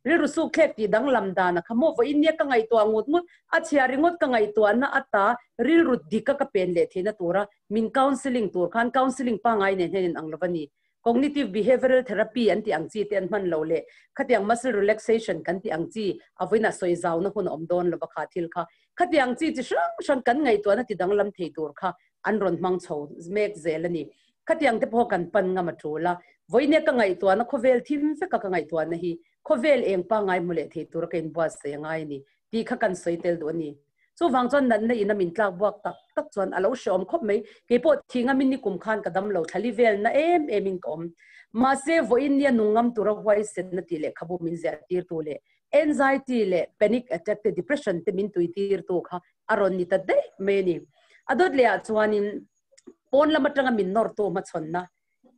Rilru suk thlek tih danglam dan a kha maw vawiin nia ka ngaihtuah ngut ngut, a chhia ringawt ka ngaihtuahna ata rilru dika ka pen leh theihna tura min counselling tur khan counselling pangngai nen hian in ang lo a ni. Cognitive behavioural therapy an tih ang chi te an hman lo leh khatiang muscle relaxation kan tih ang chi a vawiinah sawi zauna hun a awm dawn lo va kha thil kha khatiang chi chi hrang hrang kan ngaihtuahna ti danglam thei tur kha an rawn hmang chho mek zel a ni. Khatiang te pawh kan pan ngam a tul a, vawinia ka ngaihtuahna khawvel thim veka ka ngaihtuahna hi khawvel eng pangngai hmu leh thei tura ka inbuatsaih a ngai a ni tih kha kan sawi tel duh a ni. Chuvang chuan natna in a min tlak buak tak tak chuan a lo hrehawm khawp mai. Keipawh thi ngamin nikum khan ka dam lo thlali velna em em in ka awm. Mahse vawiin nia nung ngam tura huaisenna tih lehkhabu min ziah tirtu leh anxiety leh panic attack te depression te min tui tirtu kha a rawn ni ta daih mai a ni. A dawt leh ah chuanin pawn lam atanga min nawr tu hmachhawnna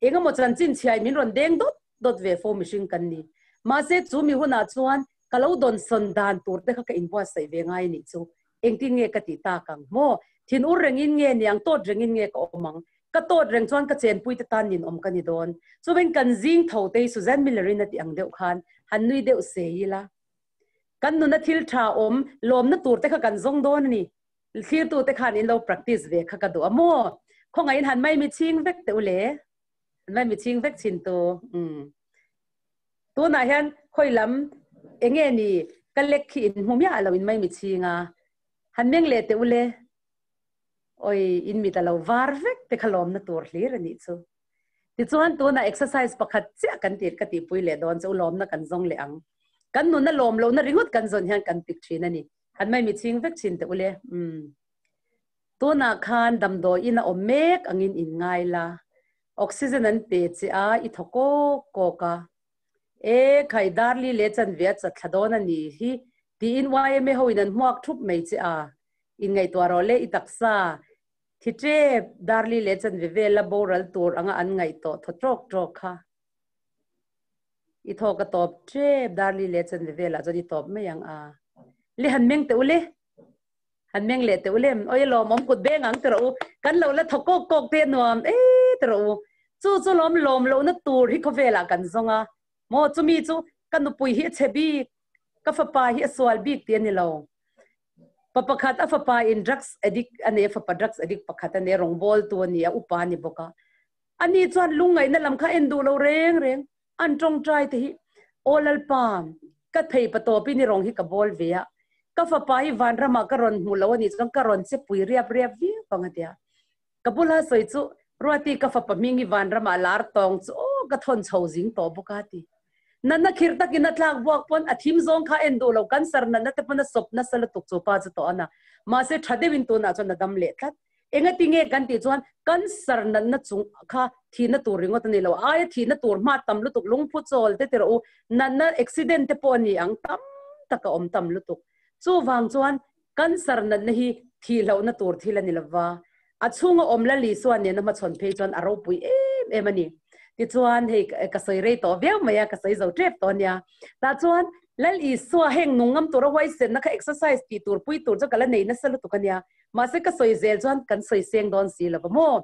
engemaw chanchin chhiai min rawn deng dawt dawt ve fo mihring kan ni. Mahse chu mi hunah chuan ka lo dawn sawn dan tur te kha ka inbuatsaih ve ngai anih chu. Engtin nge ka tih tak ang maw? Thin ur rengin nge niang tawt rengin nge ka awm ang? Ka tawt reng chuan ka chenpui te tan ninawm ka ni dawn. Chuvin kan zing tho te hi Suzanne Miller-in a tih ang deuh khan han nui deuh se ila. Kan nuna thil tha awm lawmna tur te kha kan zawng dawn a ni. Thlir te khan in lo practice ve kha ka duh a maw? Khawngaihin han mai mi chhing vek teh u le. Han mai mi chhing vek chin tu. Umm. Tunah hian khawi lam enge ni ka lek khi in hmu miah lo in mai mi chhing a. Han meng leh teh u le. Oi, in mit a lo var vek te kha lawmna tur hlir a nih chu. Tichuan tunah exercise pakhat chiah kan tih ka tihpui leh dawn chu lawmna kan zawng leh ang. Kan nuna lawm lohna ringawt kan zawn hian kan pik thin a ni. Han mai mi chhing vek thin teh ule. Umm. Tunah khan damdawi in a awm mek angin in ngai la. Oxygen an pe che a, i thaw kawk kawk a. E, khai darli leh chanve a chat thla dawn a ni hi tiin YMA ho in an hmuak thup mai che a. Inngaihtuah rawh le i taksa. Thi tep, darli leh chanve vela boral tur anga an ngaih tawh thaw tawk tawk kha. I thaw ka tawp tep, darli leh chanve velah chuan i tawp mai ang a. Le han meng teh u le. Han meng leh teh u le. Oi lawmawm kut beng ang ti rawh u. Kan lo la thaw kawk kawk te nuam e ti rawh u. Chu chu lawm lawm lohna tur hi khawvelah kan zawng a. Maw chumi chu ka nupui hi a chhe bik, ka fapa hi a sual bik ti a ni lo. Pa pakhat a fapa in drugs addict a nei a, fapa drugs addict pakhat a nei a, rawngbawltu a ni a, upa a ni bawk a. Ani chuan lungngaihna lam kha en duh lo reng reng, an tawngtai te hi, Aw Lalpa, ka thei pa tawpin i rawng hi ka bawl ve a, ka fapa hi vanramah ka rawn hmu lo a nih chuan ka rawn che pui riap riap viau ang a ti a. Ka bula sawi chu, Ruati ka fapa hming hi vanramah lar tawng chu aw ka thawn chho zing tawh bawk a ti. Natna khir takin a tlak buak pawn a thim zawng kha en duh lo, cancer natna te pawn a sawp nasa lutuk chu pa chu tawh a na. Mahse tha deuhin tunah chuan a dam leh tlat. Engati nge kan tih chuan cancer natna chung kha thihna tur ringawt a ni lo, aia thihna tur hma tam lutuk lungphu chawl te ti rawh u, natna accident te pawh a ni ang tam tak a awm tam lutuk. Chuvang chuan Cancer natna hi thihlohna tur thil a ni lova, a chhunga awm la Lisua nena hmachhawn phei chuan a ropui em em a ni. Tichuan, hei ka sawi rei tawh viau mai a, ka sawi zo tep tawh a nia. Tah chuan Lal Isua heng nung ngam tura huaisenna kha exercise tih tur pui tur chu ka la nei nasa lutuk a nia. Mahse ka sawi zel chuan kan sawi seng dawn si lova maw?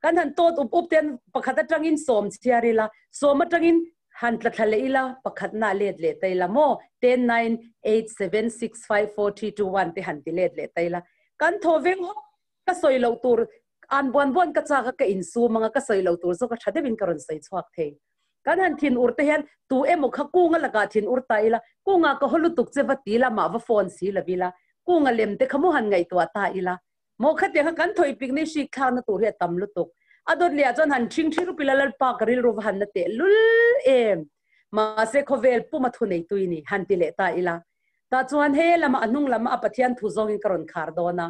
Kan han tawt up up ten pakhat atangin sawm chhiar ila, sawm atangin. Han tla thla leh ila, pakhatna let leh ta ila maw? Ten, nine, eight, seven, six, five, four, three, two, one te han ti let leh ta ila. Kan thaw veng hawk, ka sawi loh tur an buan buan ka chak a, ka insum anga ka sawi loh tur zawk a tha deuhin ka rawn sawi chhuak thei. Kan han thin ur te hian tu emaw kha kunga lakah thin ur ta ila, kunga ka haw lutuk che va ti ila mah va phone si lo ila, kunga lem te kha maw han ngaihtuah ta ila. Maw khatiang kha kan thawi pik ni hrik thlakna tur hi a tam lutuk. A dawt leh ah chuan han ṭhing ṭhi rup ila Lalpa ka rilru va han na teh lul em. Mahse khawvel puma thu nei tui ni han ti leh ta ila. Tah chuan he lama a hnung lama a Pathian thu zawngin ka rawn khar dawn a.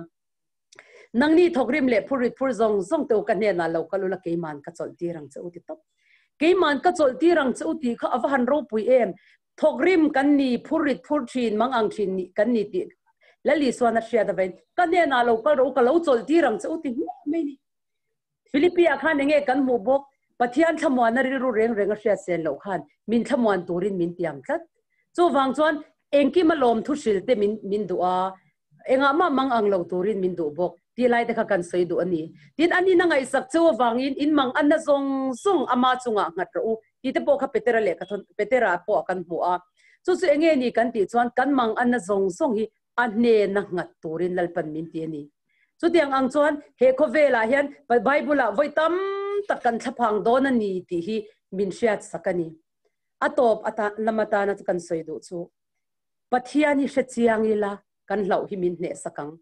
Nangni thawkrim leh phur rit phur zawng zawng te u ka hnenah lo kal ula keiman ka chawlh tir ang che u ti tawp. Keiman ka chawlh tir ang che u tih kha a va han ropui em. Thawkrim kan ni, phur rit phur thin, mang ang thin nih kan ni tih Lali chuan a hriat avain ka hnenah lo kal rawh u ka lo chawlh tir ang che u ti hmiah mai ni. Philippi-ah khan enge kan hmuh bawk? Pathian thlamuanna rilru reng reng a hriat sen loh khan min thlamuan turin min tiam tlat. Chuvang chuan engkim a lawm thu hril te min min duh a, engah mah mang ang lo turin min duh bawk tih lai te kha kan sawi duh a ni. Tin, an in a ngaihsak cheu avangin in mang anna zawng zawng ama chungah nghat rawh u tih te pawh kha Petera leh ka thawn Petera pawh kan hmu a. Chu chu enge ni kan tih chuan kan mang anna zawng zawng hi a hnena nghat turin Lalpan min ti a ni. Chutiang ang chuan he khawvelah hian Bible-ah vawi tam tak kan thlaphang dawn a ni tih hi min hriat sak a ni. A tawp atan lam atana chu kan sawi duh chu Pathian hi hre chiang ila kan hlauh hi min hneh sak ang.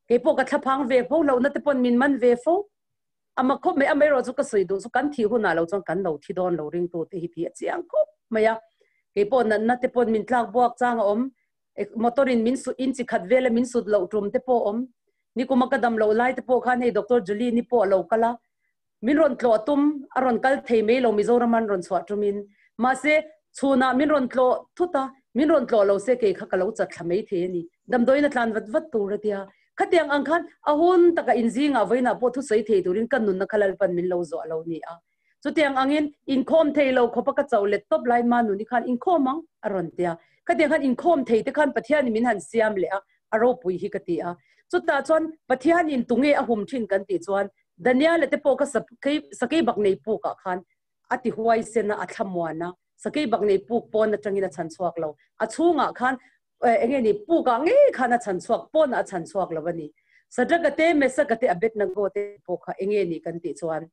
Kei pawh ka thlaphang ve fo lohna te pawn min man ve fo. Ama khawp mai amaherawh chu ka sawi duh chu kan thih hunah lo chuan kan lo thi dawn lo ringtu te hi tih a chiang khawp mai a. Kei pawh natna te pawn min tlak buak chang a awm. Motor in min in chi khat vela min sut loh tum te pawh awm. Nikuma ka dam loh lai te pawh khan hei Doctor Julie ni pawh a lo kal a. Min rawn tlawh tum a rawn kal thei mai lo Mizoram an rawn chhuah tumin. Mahse chhunah min rawn tlawh thut a, min rawn tlawh lo se kei kha ka lo chat thla mai thei a ni. Damdawiin a tlan vat vat tur a tia. Khatiang ang khan a hun taka inzingah vawiinah pawh thusawi thei turin ka nunna kha Lalpan min lo zuah lo ni a. Chutiang angin inkhawm thei lo khawpa ka chauh let tawp lai ma nuni khan inkhawm ang a rawn ti a. Khatiang khan inkhawm thei te khan Pathianin min han siam leh a, a ropui hi ka ti a. Chutah chuan Pathianin tunge a hum thin kan tih chuan Daniela te pawh ka sakei bak nei pukah khan a ti huaisen a, a thlamuan a, sakei bak nei puk pawn atangin a chhan chhuak lo. A chhungah khan enge ni pukah ngei khan a chhan chhuak pawnah a chhan chhuak lo a ni. Sadraka te, Mesaka te, Abednego te pawh kha enge ni kan tih chuan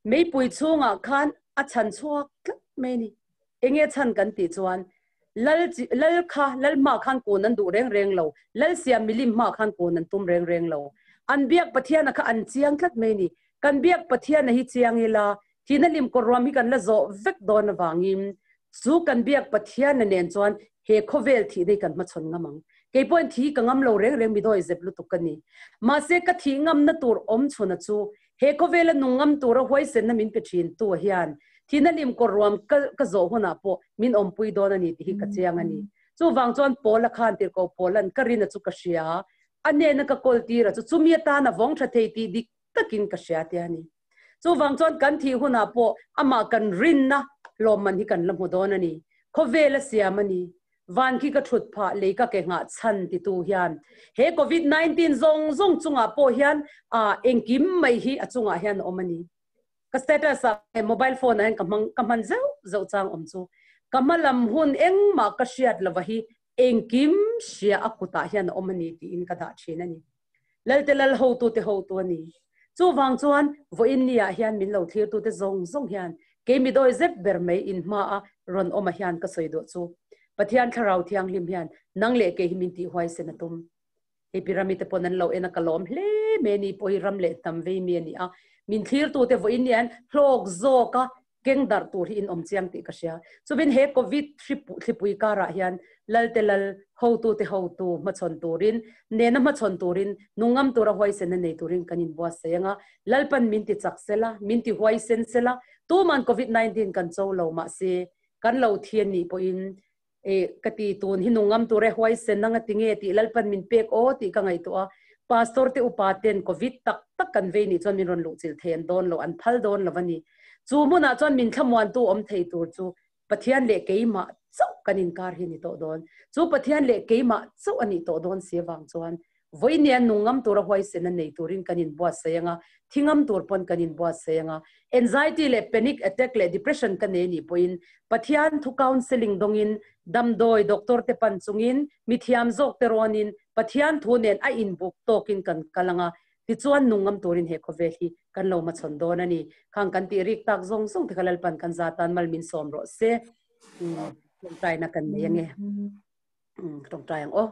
meipui chhungah khan a chhan chhuak tlat mai a ni. Enge chhan kan tih chuan lal lal kha lal hma khan kun an duh reng reng lo, lal siam milim hma khan kun an tum reng reng lo. An biak Pathiana kha an chiang tlat mai a ni. Kan biak Pathiana hi chiang ila, thihna lim kawr ruam hi kan la zawh vek dawn avangin chu kan biak Pathiana nen chuan he khawvel thihna hi kan hmachhawn ngam ang. Kei pawhin thi ka ngam lo reng reng mi dawi zep lutuk ka ni. Mahse ka thih ngamna tur awm chhuna chu he khawvela nung ngam tura huaisenna min pe thin tu hian thihna lim kawr ruam ka ka zawh hunah pawh min awmpui dawn a ni tih hi ka chiang a ni. Chuvang chuan Paula khan tirhkoh Paula'n ka rina chu ka hria, a hnena ka kawl tira chu chumi atana vawng tha thei tih dik takin ka hria tia ni. Chuvang chuan kan thih hunah pawh amah kan rinna lawmman hi kan la hmu dawn a ni. Khawvel a siam a ni. Van khi ka thut phah lei ka ke nghah chhan titu hian he Covid 19 zawng zawng chungah pawh hian ah engkim mai hi a chungah hian a awm a ni. Ka status ah he mobile phone ah hian ka hmang ka hman zeuh zeuh chang awm chu ka hma lam hun engmah ka hriat lova hi engkim hria a kutah hian a awm a ni tiin ka dah thin a ni. Lalte lal hotute hotu a ni. Chuvang chuan vawiin ni ah hian min lo thlirtute zawng zawng hian kei mi dawi zep ber mai in hma a rawn awm ah hian ka sawi duh chu Pathian Thlarau Thianghlim hian nang leh kei hi min tih huaisen a tum. Hei pyramid te pawn an lo en a ka lawm hle mai a ni pawh hi ram leh hnam vei mi a ni a. Min thlirtute vawiin ni ah hian hlawk zawk a keng darh tur hi in awm chiang tih ka hria. Chuvin he Covid thlipui karah hian Lalte Lal, hotute hotu hmachhawn turin, nena hmachhawn turin, nungam tura huaisenna nei turin kan inbuatsaih ang a. Lalpan min ti chak sela, min ti huaisen sela, tuman Covid 19 kan cho lo mahse kan lo thi a nih pawhin e ka ti tun hi nungam tura huaisen anga ti nge tih Lalpan min pek aw tih ka ngaihtuah a. Pastor te upa ten Covid tak tak kan vei nih chuan min rawn luhchilh thei an dawn lo, an phal dawn lo a ni. Chu hmunah chuan min thlamuantu awm thei tur chu Pathian leh keimah chauh kan inkar hi a ni tawh dawn. Chu Pathian leh keimah chauh a nih tawh dawn si avang chuan Vawinia nung ngam tura huaisen a nei turin kan inbuatsaih anga, thi ngam tur pawn kan inbuatsaih anga, anxiety leh panic attack leh depression ka nei nih pawhin Pathian thu counselling dawngin, damdawi doctor te pan chungin, mithiam zawk te rawnin Pathian thu nen a inbuk tawkin kan kal anga, tichuan nung ngam turin he khawvel hi kan lo hmachhawn dawn a ni. Khang kan tih rik tak zawng zawng te kha Lalpan kan za tan mal min sawm rawh se. Tawngtaina kan nei ange. Tawngtai ang aw.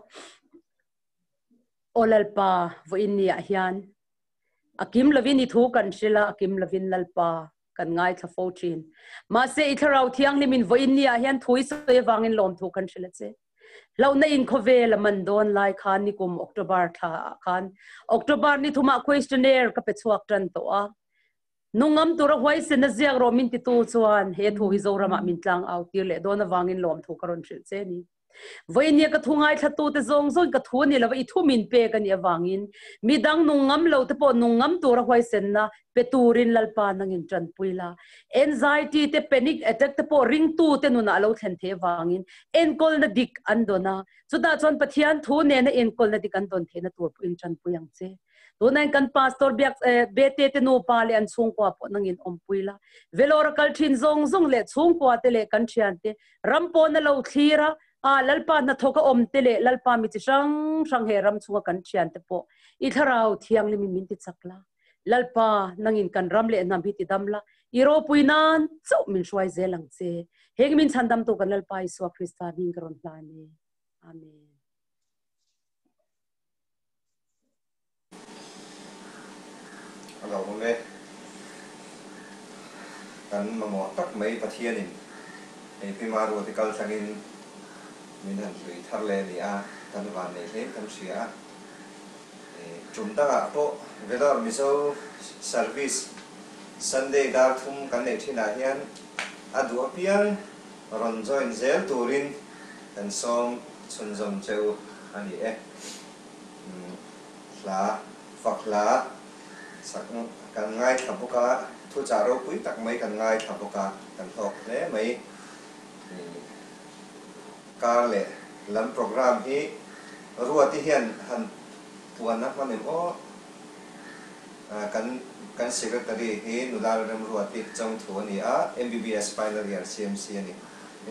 Aw Lalpa, vawiin ni ah hian a kim lovin i thu kan hrilh a, a kim lovin Lalpa kan ngaithla fo thin. Mahse i Thlarau Thianghlimin vawiin ni ah hian thu i sawi avangin lawmthu kan hrilh a che. Hlauhna in khawvel a man dawn lai khan nikum October thla ah khan October ni thumah questionnaire ka pe chhuak tan tawh a. Nungam tura huaisen a ziak rawh min titu chuan he thu hi Zoramah min tlang au tir leh dawn avangin lawmthu ka rawn hrilh che ni. Vawinia ka thu ngaithla te zawng zawng ka thu ni lova i thu min pek a nih avangin midang nungam lo te pawh nungam tura huaisenna pe turin Lalpa nangin tanpui la. Anxiety te panic attack te pawh ringtu te nunah lo thlen thei avangin enkawlna dik an dawn a, chutah chuan Pathian thu nena enkawlna dik an dawn theihna tur pawhin tanpui ang che. Tunain kan pastor biak bete te nupa leh an chhungkua pawh nangin awmpui la. Velora kal thin zawng zawng leh chhungkua te leh kan thian te ram pawna lo thlir a, a Lalpa hnathawk a awm te leh Lalpa mi chi hrang hrang he ram chhunga kan thian te pawh i thlarau thianghlimin min ti chak la. Lalpa nangin kan ram leh hnam hi ti dam la, i ropui nan chauh min hruai zel ang che. Heng min chhandamtu kan Lalpa Isua Krista hming ka rawn hlan e. Amen. A lo awm e. Kan mamawh tak mai Pathianin hei Pi Maruati kal thlangin min han hlui thar leh a ni a, kan van nei hlein kan hria a. Tum dangah pawh Vellore Mizo Service Sunday dar thum kan neih thinah hian a duh apiang rawn join zel turin kan sawm chhunzawm cheu a ni e. Hla, fak hla sak kan ngaithla bawk a, thuchah ropui tak mai kan ngaithla bawk a, kan hlawk hle mai. Kar leh lam programme hi Ruati hian han puan a hman em aw? Kan kan secretary hi nula Remruati Chawngthu a ni a, MBBS final year CMC a ni.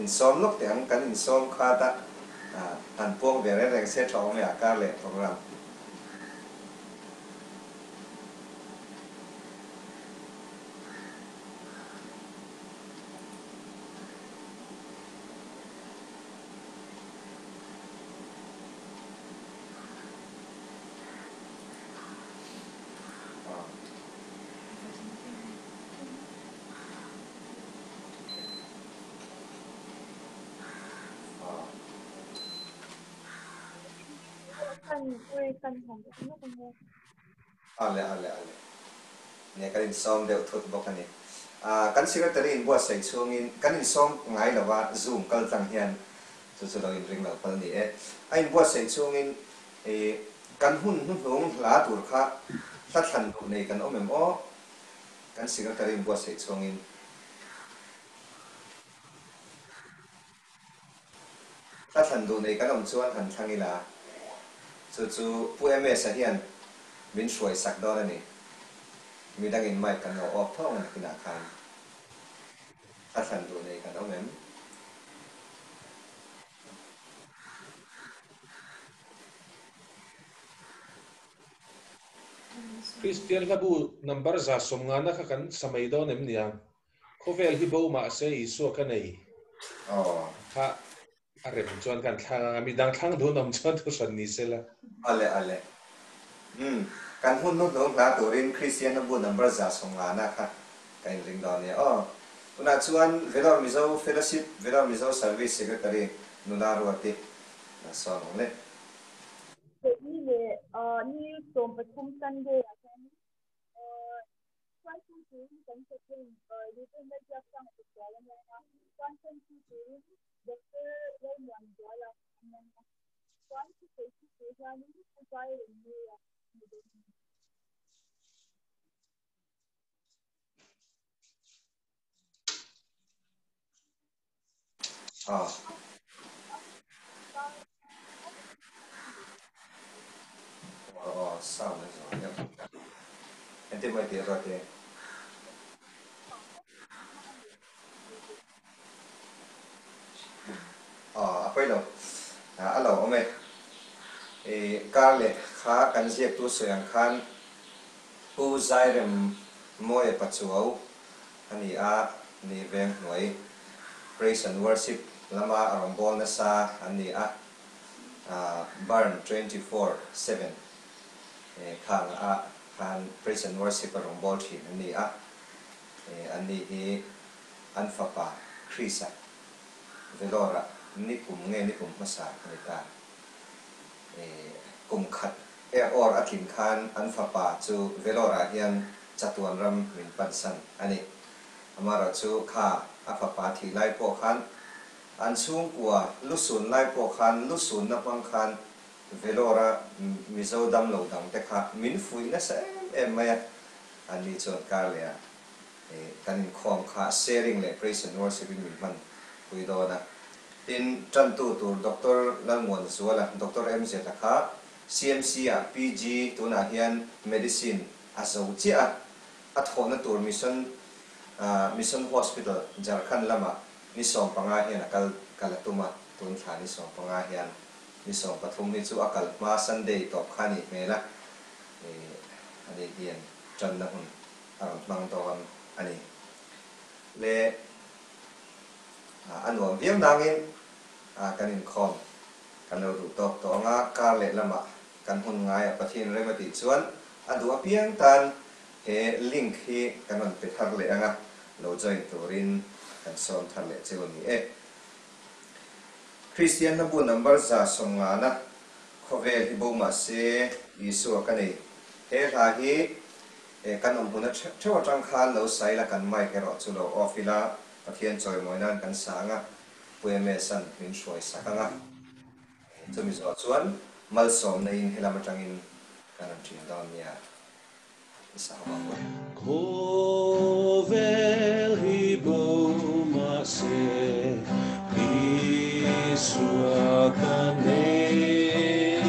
Insawm lawk teh ang, kan insawm khat a. Han puang ve reng reng se tha awm e a kar leh program. Ale ale ale. Nia kan insawm deuh thut bawk a ni. Kan secretary in buatsaih chhungin kan insawm ngai lova zoom kal tlang hian chu chu lo inring lo pal ni e. A inbuatsaih chhungin kan hun hnuhnung hla tur kha hla thlan duh nei kan awm em aw? Kan secretary in buatsaih chhungin. Hla thlan duh nei kan awm chuan han thlang ila, chu chu Pu MS-a hian min hruai sak dawn a ni. Midangin mic kan lo off tho ang nakinah khan. Hla thlan duh nei kan awm em? Kristian hlabu number 150 kha kan sa mai dawn em niang? Khawvel hi bo mahse Isua ka nei kha a rem chuan kan thlang anga midang thlang dun awm chuan thu hran ni sela. Ale ale. Umm kan hun hnu hnung hla turin Kristian hlabu number 150 kha ka inring dawn nia aw. Tunah chuan Vellore Mizo Fellowship Vellore Mizo Service Secretary Nula Ruati sawn ang le. Ni leh ni 13 Sunday ah hian Chuan turin kan chakin Reverend Lalbiaksanga Pachual a niang a, chuan Tawngtu turin Doctor Lalmuanzuala a niang a, chuan thusawitu tur hianin Pu Zai Remnuia a ni dawn a ni. Aw. Engtin maw i tih Ruati? Aw a pawi lo. A lo awm e. I kar leh kha kan ziaktu sawi ang khan Pu Zairem Mawia Pachuau a ni a, ni veng hnuai Praise and Worship lama rawngbâwl nasa an ni a, Burn 24/7 khang ah khan Praise and Worship a rawngbâwl ṭhin an ni a, an ni hi an fapa Chris-a Vellore-ah nikum nge nikum hmasa a ni ta. Kum khat er awr a tlin khan an fapa chu Vellore-ah hian chatuan ram min pansan a ni. Amaherawhchu kha a fapa thih lai pawh khan an chhungkua lusun lai pawh khan lusunna hmang khan Vellore-a Mizo damlo dangte kha min fuih nasa em em mai a, anni chuan karleh-ah Kan inkhawm kha sharing leh praise and worship in min hman pui dawn a. Tin, tantu tur Doctor Lalmuanzuala, Doctor MZ a kha CMC ah PG tunah hian medicine a zo chiah a, a thawhna tur Mission Mission Hospital Jharkhand lamah ni 15 hian a kal kal a tum a, tun thla ni 15 hian ni 13 hi chu a kal hma Sunday tawp kha a nih hmel a, ani hian tanna hun a rawn hmang dawn a ni. Le a nuam viau nangin kan inkhawm kan lo duh tawk tawh ang a, kar leh lamah kan hun ngai a Pathian rem a tih chuan a duh apiang tan he link hi kan rawn pe thar leh ang a, lo join turin kan sawm thar leh cheu a ni e. Kristian hlabu number 150 na khawvel hi bo mah se Isua ka nei. He hla hi E kan awm hmun a theuh theuh atang khan lo sa ila kan mic erawh chu lo off ila Pathian chawimawi nan kan sa ang a, Pu MS-a'n min hruai sak ang a. Chumi zawh chuan malsawmna in helam atangin kan rawn ṭin dawn nia i sa ho ang u. Khawvel hi bo mahse Isua ka nei,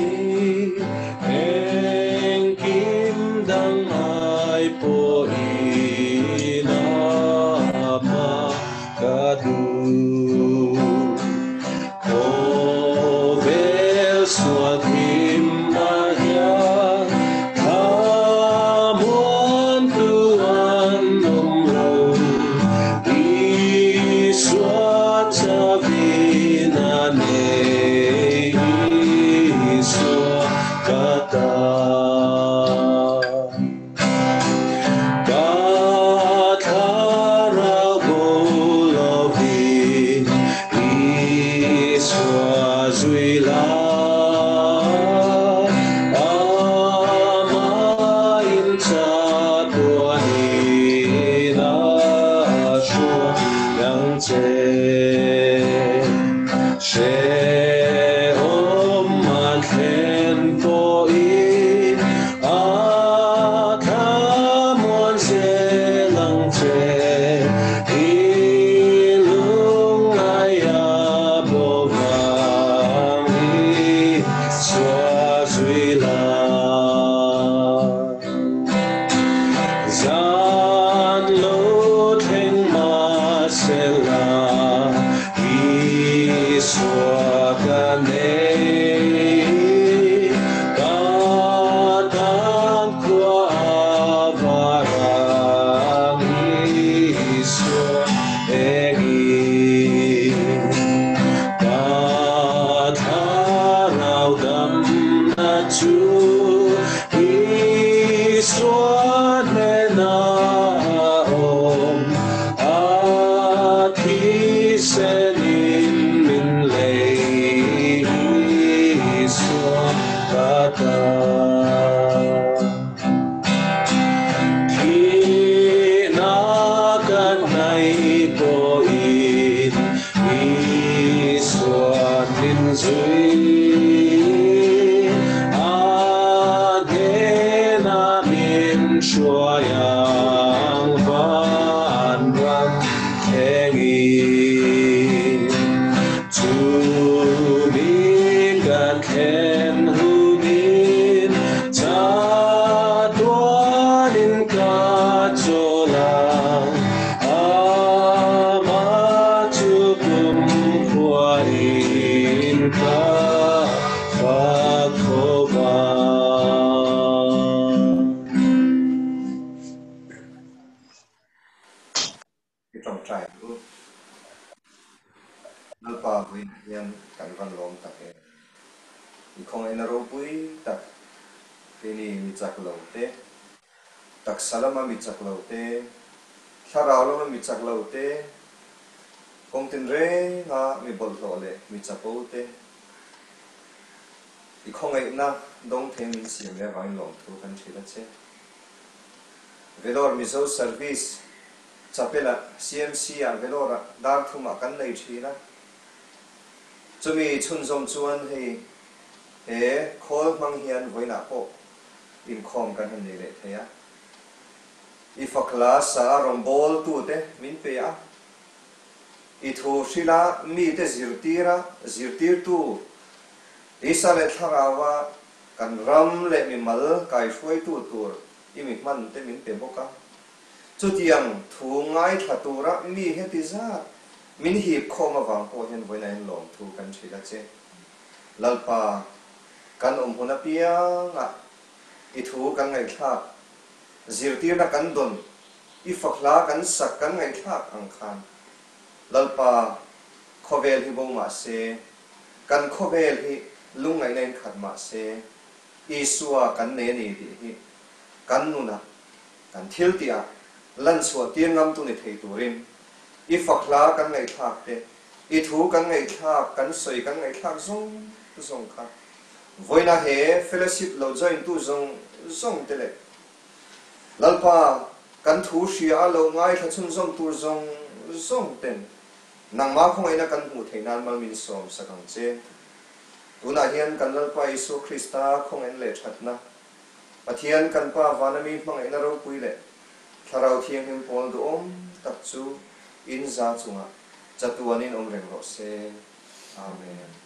engkim dang ai pawhin ama ka duh. Khawvel sual thimna hian thlamuantu an awm lo. Isua chavina nei Isua ka ta. Ka thlarau bo lovin Isua zui la. Ama in chatuanin a hruai ang che. Hrehawm a thlen pawhin a thlamuan zel ang che. I lungngai a bo vang Isua zui la. Zan lo thleng mahsela Isua ka nei, ka tan khua a var ang Isua engin. Ka thlarau damna chu Isua hnenah a awm, a thisenin min lei Isua ka ta. Thihna ka hnaih pawhin Isua min zui, a hnenah min hruai ang van ram thlengin. Chumi ka thlen hunin chatuanin ka Lalpa vawiinah hian kan van lawm tak em? I khawngaihna ropui tak keini mi chak lo te, taksa lama mi chak lo te, thlarau lama mi chak lo te, kawng tinrenga mi bawlhhlawh leh mi chapo te, i khawngaihna dawng thei min siam leh avangin lawmthu kan hrilh a che. Vellore Mizo Service Chapel-ah CMC-ah Vellore-ah dar thumah kan nei thin a. Chumi chhunzawm chuan hei he khawl hmang hian vawiinah pawh inkhawm kan han nei leh thei a. I fakla sa a rawngbawltute min pe a. I thu hrila mite zirtira zirtirtu Tisa leh Thlarauva kan ram leh mimal kaihruaitu tur i mi hman te min pe bawk a. Chutiang thu ngaithla tura mi heti zat min hip khawm avang pawh hian vawiin a inlawm thu kan hrilh a che. Lalpa, kan awm hun apiangah i thu kan ngaihthlak, zirtirna kan dawn, i fakhla kan sak kan ngaihthlak ang khan Lalpa, khawvel hi bo mah se, kan khawvel hi lungngaihna in khat mah se, Isua kan nei a ni tih hi kan nunah, kan thil tihah lan chhuah tir ngam tu ni thei turin i fakhla kan ngaihthlak te, i thu kan ngaihthlak, kan sawi kan ngaihthlak zawng zawng kha vawiina he fellowship lo join tu zawng zawng te leh Lalpa kan thu hria a lo ngaithla chhunzawm tur zawng zawng ten nangmah khawngaihna kan hmuh theih nan mal min sawm sak ang che. Tunah hian kan Lalpa Isua Krista khawngaihna leh thatna, Pathian kan Pa vana mi hmangaihna ropui leh Thlarau Thianghlim pawl duhawm tak chu in za chungah chatuanin awm reng rawh se. Amen.